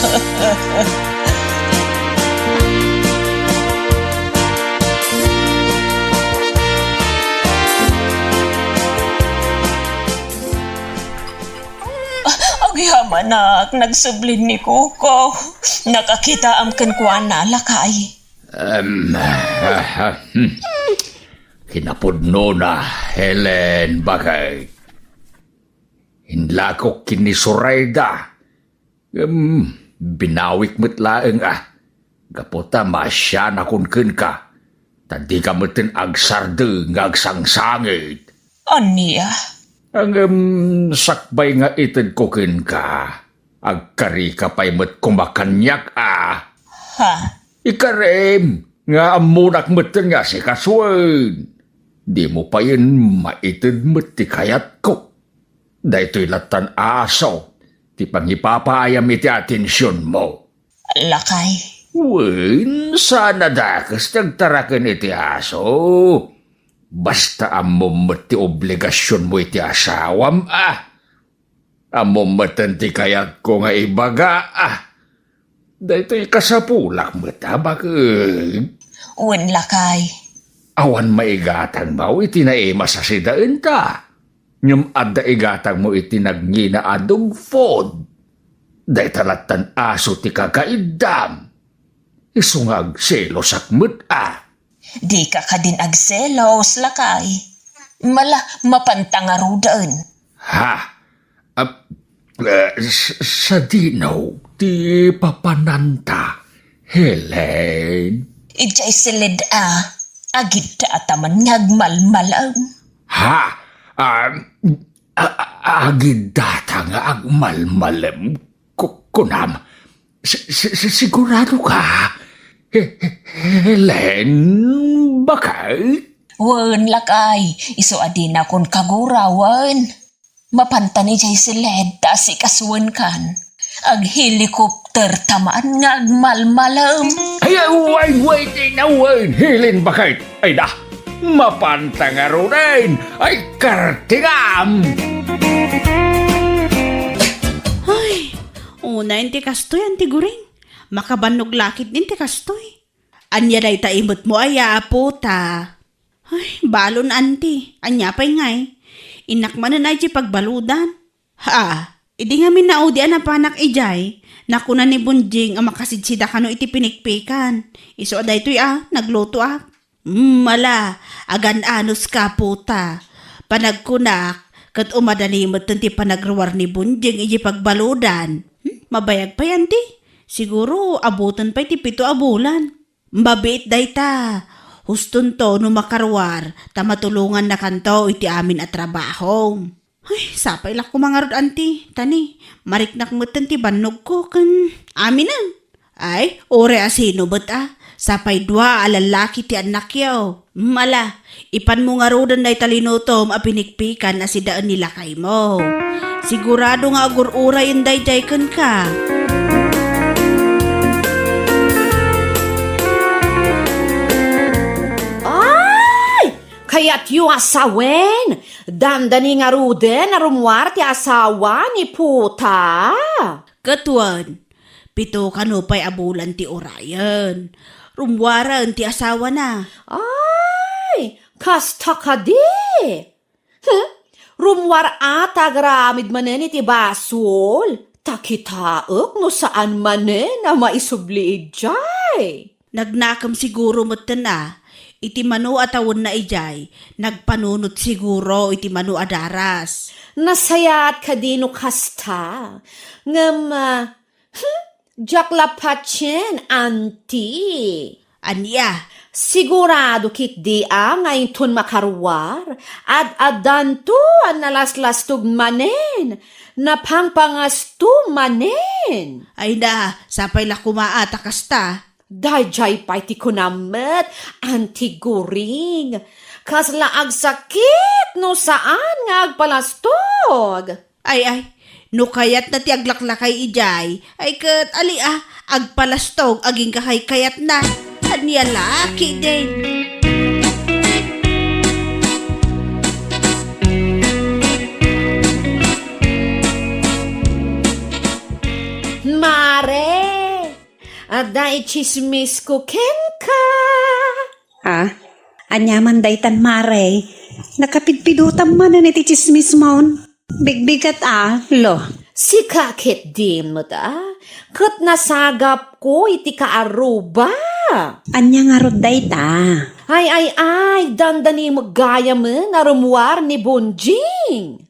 Agyamanak, nagsubli ni Kuko. Nakakitaam kenkuana, lakay. Em, kinapudnona, Helen, bakit? Inlakok ken ni Sorayda. Em, binawik met laeng a. Gapu ta maasianakon kenka, ta dika metten agsardeng nga agsangsangit. Ania? Ngem sakbay nga itedko kenka, Agkarika pay met koma kaniak a. Ha? Ikarem, nga ammonak metten nga sika Suen. Dimo payen maited met ti kayatko. Daytoy lattan aso ti pangipapaayam iti atensionmo. Lakay. Wen, saan a dakes ti agtaraken iti aso. Basta ammom met ti obligasionmo iti asawam, a. Ammom metten ti kayatko nga ibaga, a. Daytoy kasapulak met a bakek. Wen, lakay. Awan maigatangmo iti naimas a sidaenta. Ngem adda igatangmo iti nagngina a dog food. Dayta lattan aso ti kakaidam. Isu nga agselosak met a. Dika kadin agselos, lakay. Mala, mapanta ngaruden. Ha? Ah, eh, s-, sadino ti papananta, Helen? Idiay siled a, agidda a taman nga agmalmalem. Ha? Ah, a-, a-, agidda ta nga agmalmalem, ku-, kunam? Si-, si-, si-, sigurado ka? He-, he-, Helen, bakit? Wen, lakay, isu a dinakon kagurawen. Mapantan idiay siled ta asikasuenkan. Aghelicopter taman nga agmalmalem. Ay, ay, wait, wait, eh, na, wait, Helen, bakit? Ay da, mapanta ngaruden. Ay, kartingam! Ay, una inti kastoy, Anti Guring. Makabannog lakit inti kastoy. Ania dayta imetmo aya, Puta? Ay, balon, Anti. Ania pay ngay? Innak manen ay ti pagbaludan. Ha, idi ngamin naudi a napanak idiay, nakuna ni Bonjing a makasidsida kano iti pinikpikan. Isu a daytoy a, naglutoak. Mm, ala, agan-anos ka, Puta. Panagkunak, ket umadani metten ti panagruar ni Bonjing iti pagbaludan. Hmm, mabayag pay, Anti. Siguro, abutan pay ti pito a bulan. Mabiit dayta. Hustonto no makaruar, ta matulongannakanto iti amin a trabaho. Ay, sapay la koma ngarud, Anti. Tani, mariknak metten ti bannogko ken aminen. Ay, uray a sino met a, sapay dua a lallaki ti annakyo. Mala, ipanmo ngaruden dayta linutom a pinikpikan a sidaen ni lakaymo. Sigurado nga agur-urayen daydiay kenka. Ay! Kayatyo a sawen, dandani ngaruden a rummuar ti asawa ni Puta. Ket wen, pito kano pay a bulan ti urayen. Rummuaren ti asawana. Ay, kasta kadi? Hmm? Rummuar a ta agraramid manen iti basol. Ta kitaek no saan manen a maisubli idiay. Nagnakem siguro metten a, iti mano a tawenna idiay, nagpanunot siguro iti mano a daras. Nasayaat kadi no kasta? Ngem, ah, hmm, diak la patien, Anti. Ania? Sigurado ketdi a nga inton makaruar, ad-addanto a nalaslastog manen, napangpangasto manen. Ay na, sapay la koma a ta kasta. Daydiay pay ti kunam met, Anti Guring. Kasla agsakit no saan nga agpalastog. Ay, ay, no kayatna ti aglaklakay idiay, ay ket ali a, agpalastog agingga kay kayatna. Ania la ketdin? Mare, adda itsismisko kenka. Ah, aniaman daytan, Mare? Nakapidpidotam manen iti tsismismon. Bigbigat a, lo. Sika ketdin met a, ket nasagapko iti kaarruba. Ania ngarud dayta? Ay, ay, ay, dandani met gayamen a rummuar ni Bonjing.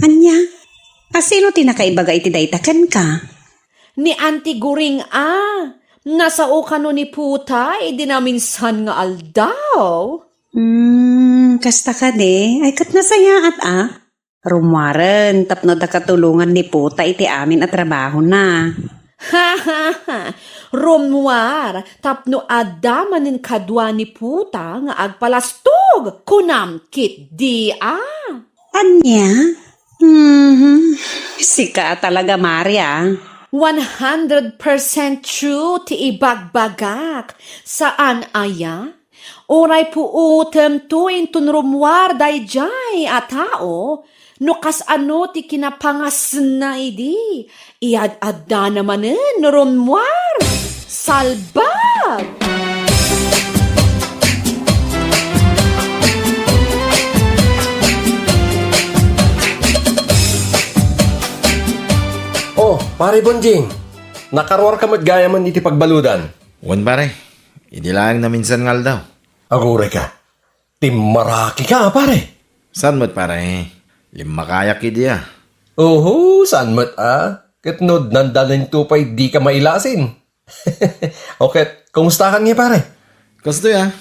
Ania? A sino ti nakaibaga iti dayta kenka? Ni Anti Guring a, nasao kano ni Puta idi naminsan nga aldaw. Hmm, kasta kadi? Ay, ket nasayaat a. Rummuaren tapno adda katulongan ni Puta iti amin a trabahona. Ha, ha, ha! Rummuar tapno adda manen kadua ni Puta nga agpalastog, kunam ketdi a? Ania? Mhm. Sika a talaga, Mare, a. One hundred percent true ti ibagbagak. Saan aya? Uray puotemto inton rummuar daydiay a tao, no kasano ti kinapangasna idi, iad-addana manen no rummuar. Salbag! Oh, Pare Bonjing, nakaruarka met gayamen iti pagbaludan. Wen, pare, idi laeng naminsan nga aldaw. Agurayka. Timmarakika, pare. Saan met, pare? Limmakayak idi a. Oho, saan met a? Ket no adda nalintupay dika mailasin. O ket, kumustakan nga, pare? Kastoy a.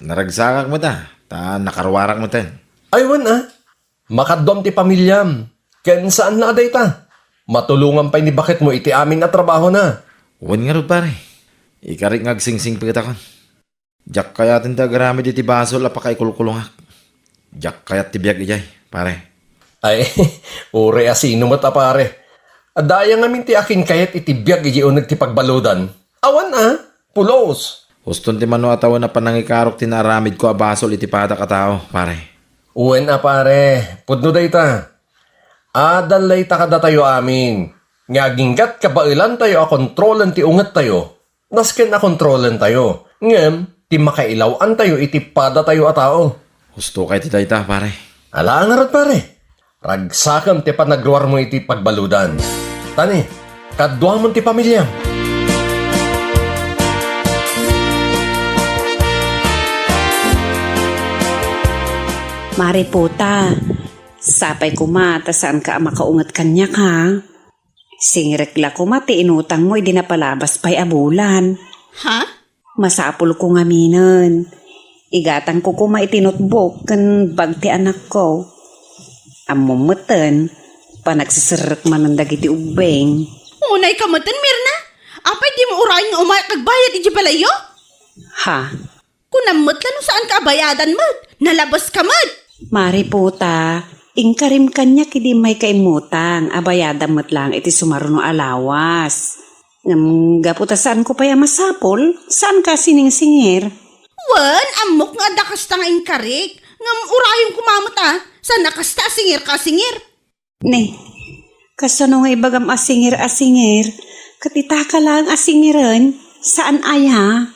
Naragsakak met a, ta nakaruarak met. Ay, wen a. Makaduam ti pamiliam. Ken saan la a dayta. Matulongan pay ni baketmo iti amin a trabahona. Wen ngarud, pare. Ikarik nga agsingsingpetakon. Diak kayaten ti agaramid iti basol a pakaikulkulongak. Diak kayat ti biag idiay, pare. Ay, uray a sino met a pare. Adda aya ngamin ti akinkayat iti biag idiay uneg ti pagbaludan. Awan a, pulos. Uston ti mano a tawen a panangikarok ti naaramidko a basol iti padak a tao, pare. Wen a pare, pudno dayta. Adal layta kadatayo amin, nga aginggat kabaelantayo a kontrolen ti ungettayo. Nasken a kontrolentayo, ngem ti makailaw-antayo iti padatayo a tao. Husto kay ti dayta, pare. Ala ngarud, pare. Ragsakem ti panagruarmo iti pagbaludan. Tani, kaduamon ti pamiliam. Mare Puta, sapay koma ta saanka a makaunget kaniak, ha? Singirek la koma ti inutangmo idi napalabas pay a bulan. Ha? Masapulko ngaminen. Igatangko koma iti notebook ken bag ti anakko. Ammom metten, panagsiserrek manen dagiti ubbing. Unayka metten, Mirna? Apay dimo urayen nga umayak agbayad idiay balayyo? Ha? Kunam met la no saanka a bayadan met. Nalabeska met. Mare Puta, inkarim kaniak idi immayka immutang a bayadam met laeng iti sumaruno a lawas. Ngem gapu ta saanko pay a masapul, saanka a siningsingir. Wen, ammok nga adda kasta nga inkarik. Ngem urayon koma met a, saan a kasta a singirka a singir. Ne, kasano nga ibagam a singir a singir? Ket itaka laeng a singiren, saan aya?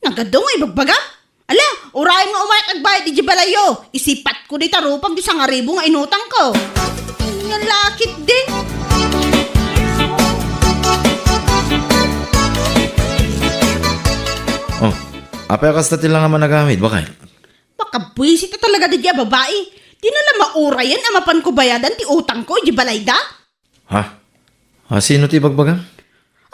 Nagadu nga ibagbagam? Ala, urayen nga umayak agbayad idiay balayyo. Isipatko dayta rupam ti sangaribu nga inutangko. Ania la ketdi? Oh, apay a kasta ti langam a nagawid, baket? Makabuisit a talaga daydiay a babai. Dina la maurayen a mapanko bayadan ti utangko idiay balayda? Ha? Asino ti ibagbagam?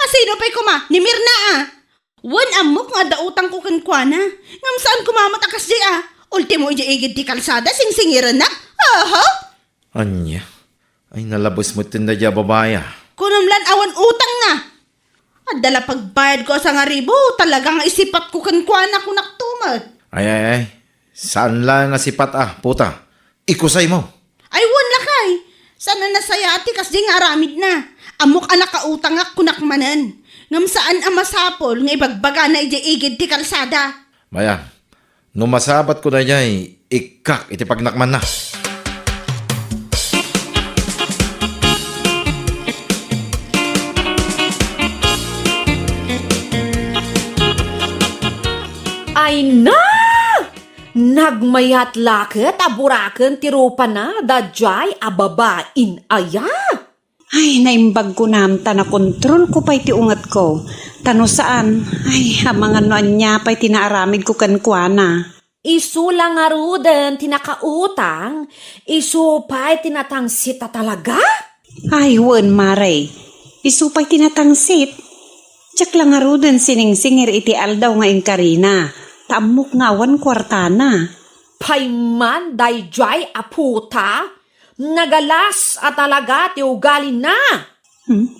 Asino pay koma? Ni Mirna a. Wen, ammok nga adda utangko kenkuana. Ngem saan koma met a kasdiay a. Ultimo idiay igid ti kalsada, singsingirennak. Aha! Ania? Ay, nalabes metten daydiay a babai a. Kunam lan awan utangna. Adda la pagbayadko a sangaribu, talaga nga isipatko kenkuana, kunakto met. Ay, ay, ay. Saan laeng a sipat a, Puta. Ikusaymo. Ay, wen lakay. Saan a nasayaat ti kasdiay nga aramidna. Ammok a nakautangak, kunak manen. Ngem saan a masapul nga ibagbagana idiay igid ti kalsada. Mayam, no masabatko daydiay, ikkak iti pagnakmanna. Ay na! Nagmayat la ket a buraken ti rupana daydiay a babain aya. Ay, naimbag kunam ta nakontrolko pay ti ungetko. Ta no saan, ay, amangan no ania pay ti naaramidko kenkuana. Isu la ngaruden ti nakautang, isu pay ti natangsit a talaga? Ay, wen, Mare. Isu pay ti natangsit. Diak la ngaruden siningsingir iti aldaw nga inkarina, ta ammok nga awan kuartana. Pay man daydiay a Puta, Nagalas a talaga ti ugalina. Hmm?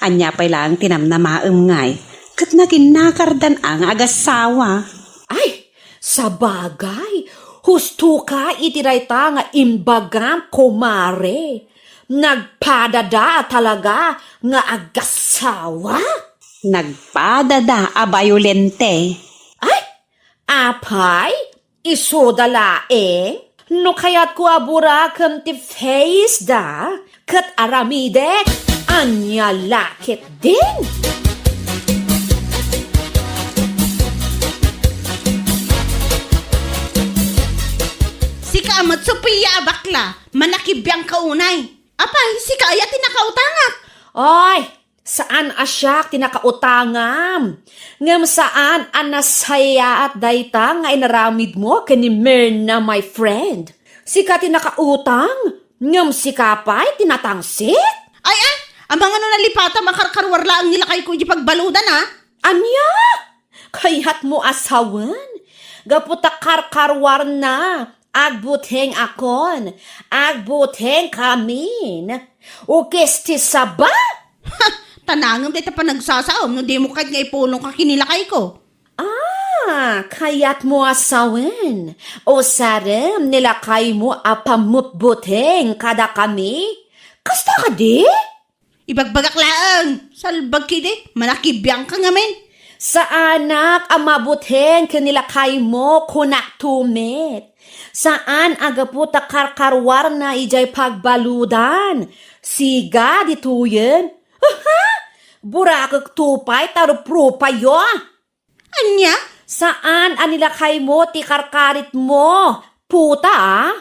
Ania pay laeng ti namnamaem ngay? Ket naginnakardan a nga agassawa. Ay, sabagay, husto ka iti dayta nga imbagam, kumare. Nagpadada a talaga nga agassawa. Nagpadada a bayolente. Ay, apay, isuda laeng? No kayatko a burakem ti face da, ket aramidek, ania la ketdin? Sika a met, Sofia a bakla, manakibiang ka unay. Apay, sika aya ti nakautangak? Oy, saan a siak ti nakautangam. Ngem saan a nasayaat dayta nga inaramidmo ken ni Mirna, my friend. Sika ti nakautang, ngem sika pay ti natangsit? Ay, ah, amangan no nalipatam a karkaruar laeng ni lakayko iti pagbaludan, ah. Ania? Kayatmo a sawen? Gapu ta karkaruarna, agbuteng akon, agbuteng kamin. Ukis ti saba? Ha! Tanangem dayta panagsasaom no dimo kayat nga ipulongka ken ni lakayko. Ah, kayatmo a sawen? Usarem ni lakaymo a pamutbuteng kadakami? Kasta kadi? Ibagbagak laeng, salbag kidi, manakibiang ka ngamin. Saanak a mabuteng ken ni lakaymo, kunak to met. Saan a gapu ta karkaruarna idiay pagbaludan. Siga ditoyen. Aha! Burakek to pay ta ruprupayo. Ania? Saan a ni lakaymo ti karkaritmo, puta, a?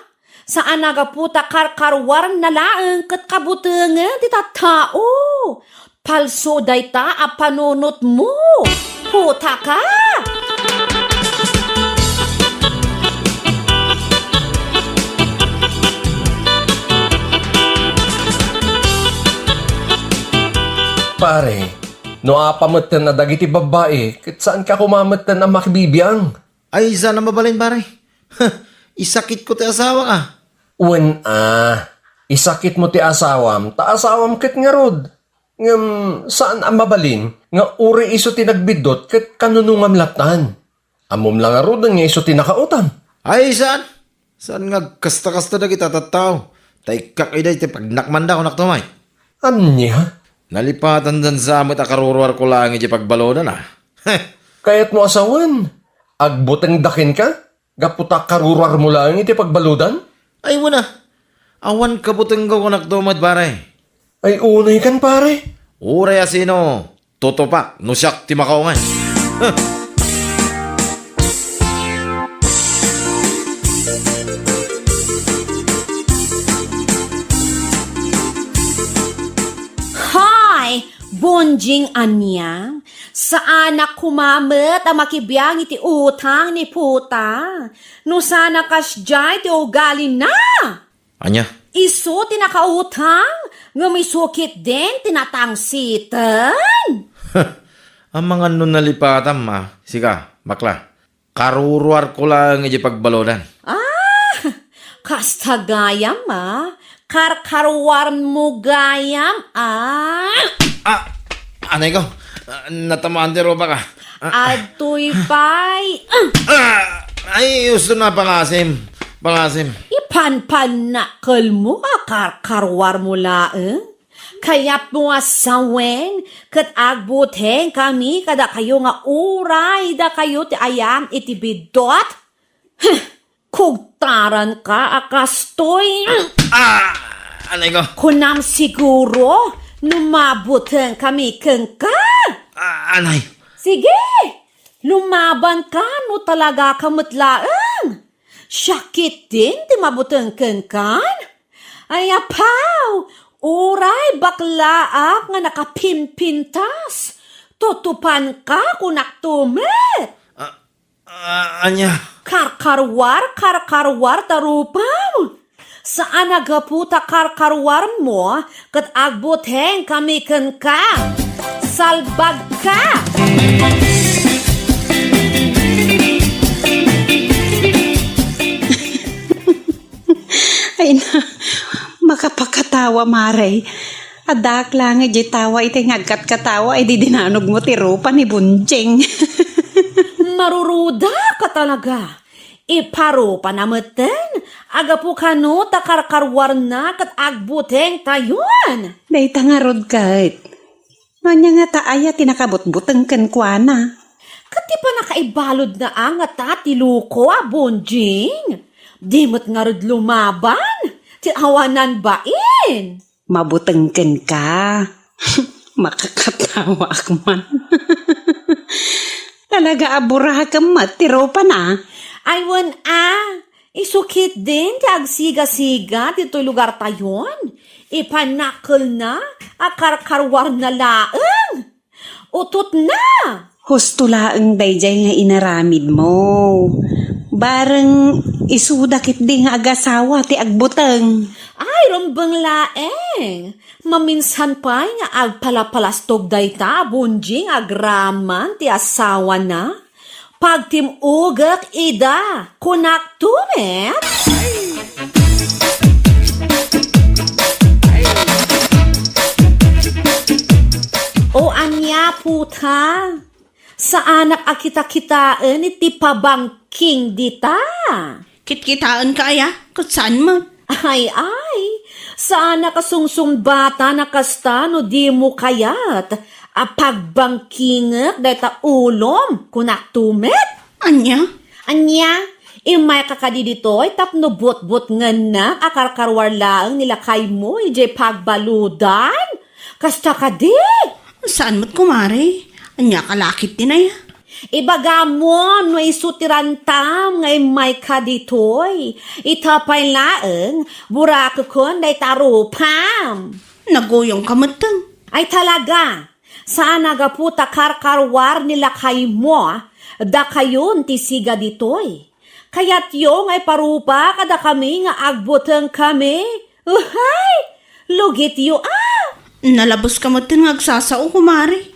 Saan a gapu ta karkaruarna laeng ket kabutengen ti tattao. Palso dayta a panunotmo, putaka! Pare, no apa metten a dagiti babbai, ket saanka koma metten a makibibiang? Ay, saan a mabalin, pare. Isakitko ti asawak, a. Wen, a. Isakitmo ti asawam, ta asawam ket ngarud. Ngem saan a mabalin nga uray isu ti nagbiddut ket kanunongam lattan. Ammom la ngaruden nga isu ti nakautang. Ay, saan? Saan nga agkasta-kasta dagiti tattao? Ta ikkak idiay ti pagnakmanda, kunak to met. Ania? Nalipatandan sa met a karuruarko laeng iti pagbaludan, a. Kayatmo a sawen? Agbutengda kenka? Gapu ta karuruarmo laeng iti pagbaludan? Ay, wen a. Awan kabutengko, kunak to met, pare. Ay, unay kan, pare. Uray a sino, tutupak no siak ti makaungay. Huh! Hay! Bonjing, ania? Saanak koma met a makibiang iti utang ni puta. No saan a kasdiay ti ugalina. Ania? Isu ti nakautang, ngem isu ketdin ti natangsiten. Amangan no nalipatam, a. Sika, bakla. Karuruarko laeng iti pagbaludan. Ah, kasta gayam, a. Karkaruarmo gayam, a. Ah, anay ko. Ah, natamaan ti rupak, a. Ah. Adtoy pay. Ah, ay, gusto na pangasim. Pangasim. Ipanpannakelmo a karkaruarmo laeng. Kayatmo a sawen, ket agbutengkami kadakayo nga uray dakayo ti ayam iti biddut? Huh! Kugtaranka a kastoy! Ah! Anay ko? Kunam siguro no mabutengkami kenka? Ah, anay? Sige! Lumabanka no talagaka met laeng! Siak ketdin ti mabuteng kenkan? Ay, apaw! Uray baklaak nga nakapimpintas! Tutupanka, kunakto met! Ah, ah, ania? Karkaruar, karkaruar ta rupam! Saan a gapu ta karkaruarmo ket agbutengkami kenka. Salbagka! Ay na, Mare, addaak laeng idiay tawa iti nga agkatkatawa idi dinanogmo ti rupa ni Bonjing. Maruruda ka talaga. Iparupana metten, agapu kano ta karkaruarna ket agbutengtayon. Dayta ngarud ket. Ania ngata aya ti nakabutbuteng kenkuana? Ket ti pannakaibaludna a ngata ti loko a Bonjing. Di met ngarud lumaban ti awanan bain. Mabuteng kenka. Makakatawaak man. Talaga a burakem met ti rupana. Ay, wen a, isu ketdin ti agsigasiga ditoy lugartayon. Ipannakkelna a karkaruarna laeng. Utotna! Husto laeng daydiay nga inaramidmo. Bareng isuda ketdi nga agasawa ti agbuteng. Ay, rumbeng laeng. Maminsan pay nga agpalapalastog dayta a Bonjing agraman ti asawana. Pagtim-ogek ida, kunakto met. O ania, puta? Saanak a kitakitaen iti pabangking dita. Kitkitaenka aya? Ket saan met? Ay, ay, saanak a sungsungbatam a kasta no dimo kayat a pagbangkingek dayta ulom, kunakto met. Ania? Ania, immayka kadi ditoy tapno butbutngennak a karkaruar laeng ni lakaymo idiay pagbaludan? Kasta kadi? Saan met, kumare? Ania ka lakit ti naya? Ibagamon no isu ti rantam nga immayka ditoy. Ita pay laeng, burakekon dayta rupam. Naguyongka metten. Ay talaga, saan a gapu ta karkaruar ni lakaymo, dakayon ti siga ditoy. Kayatyo nga iparupa kadakami nga agbutengkami? Uhay! Lugityo a! Nalabeska metten nga agsasao, kumare.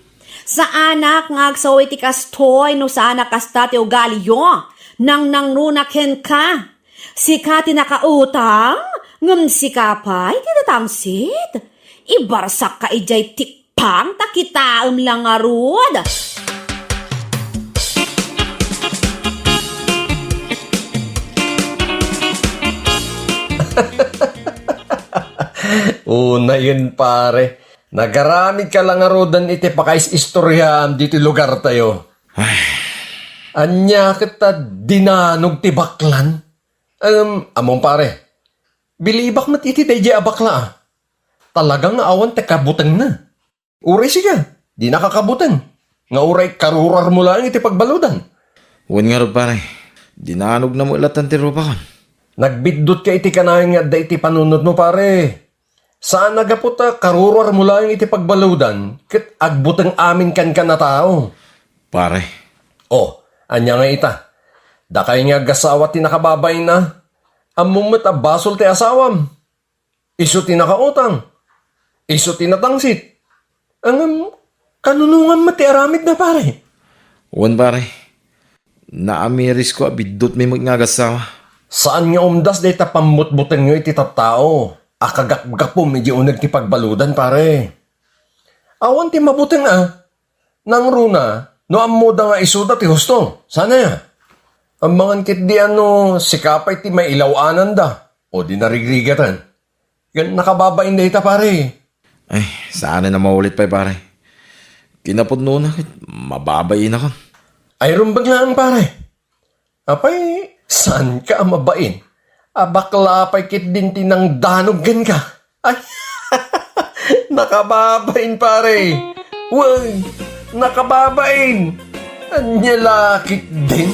Saanak nga agsao iti kastoy no saan a kasta ti ugaliyo. Nangnangruna kenka. Sika ti nakautang, ngem sika pay ti natangsit. Ibarsakka idiay tik- pang ta kitaem la ngarud. Unayen, pare. Nagaramidka la ngaruden iti pakais-istoriaam ditoy lugartayo. Ay. Ania ket ta dinanog ti baklan? Em, ammom, pare. Bilibak met iti daydiay a bakla, a. Talaga nga awan ti kabutengna. Uray sika, dinaka kabuteng, nga uray karuruarmo laeng iti pagbaludan. Wen ngarud, pare, dinanogna met latta ti rupakon. Nagbiddutka iti kanayon nga adda iti panunotmo, pare. Saan a gapu ta karuruarmo laeng iti pagbaludan ket agbuteng amin kenka a tao. Pare. O, ania ngay ita? Dakay nga agasawa ti nakababain a. Ammom met a basol ti asawam. Isu ti nakautang. Isu ti natangsit. Ngem, kanunongan met ti aramidna, pare? Wen, pare. Naamirisko a biddutmi met nga agasawa. Saan nga umdas dayta pammutbutengyo iti tattao a kagapgapum idiay uneg ti pagbaludan, pare. Awan ti mabuteng a. Nangruna, no ammoda nga isuda ti husto, saan aya? Amangan ketdi a no sika pay ti mailaw-ananda, o di narigrigatan. Ngem nakababain dayta, pare. Ay, saan a maulit pay, pare. Kinapudnona ket mababainak. Ay, rumbeng laeng, pare. Apay, saanka a mabain? A bakla pay ketdin ti nangdanog kenka. Ay, nakababain, pare. Wen, nakababain. Ania la ketdin?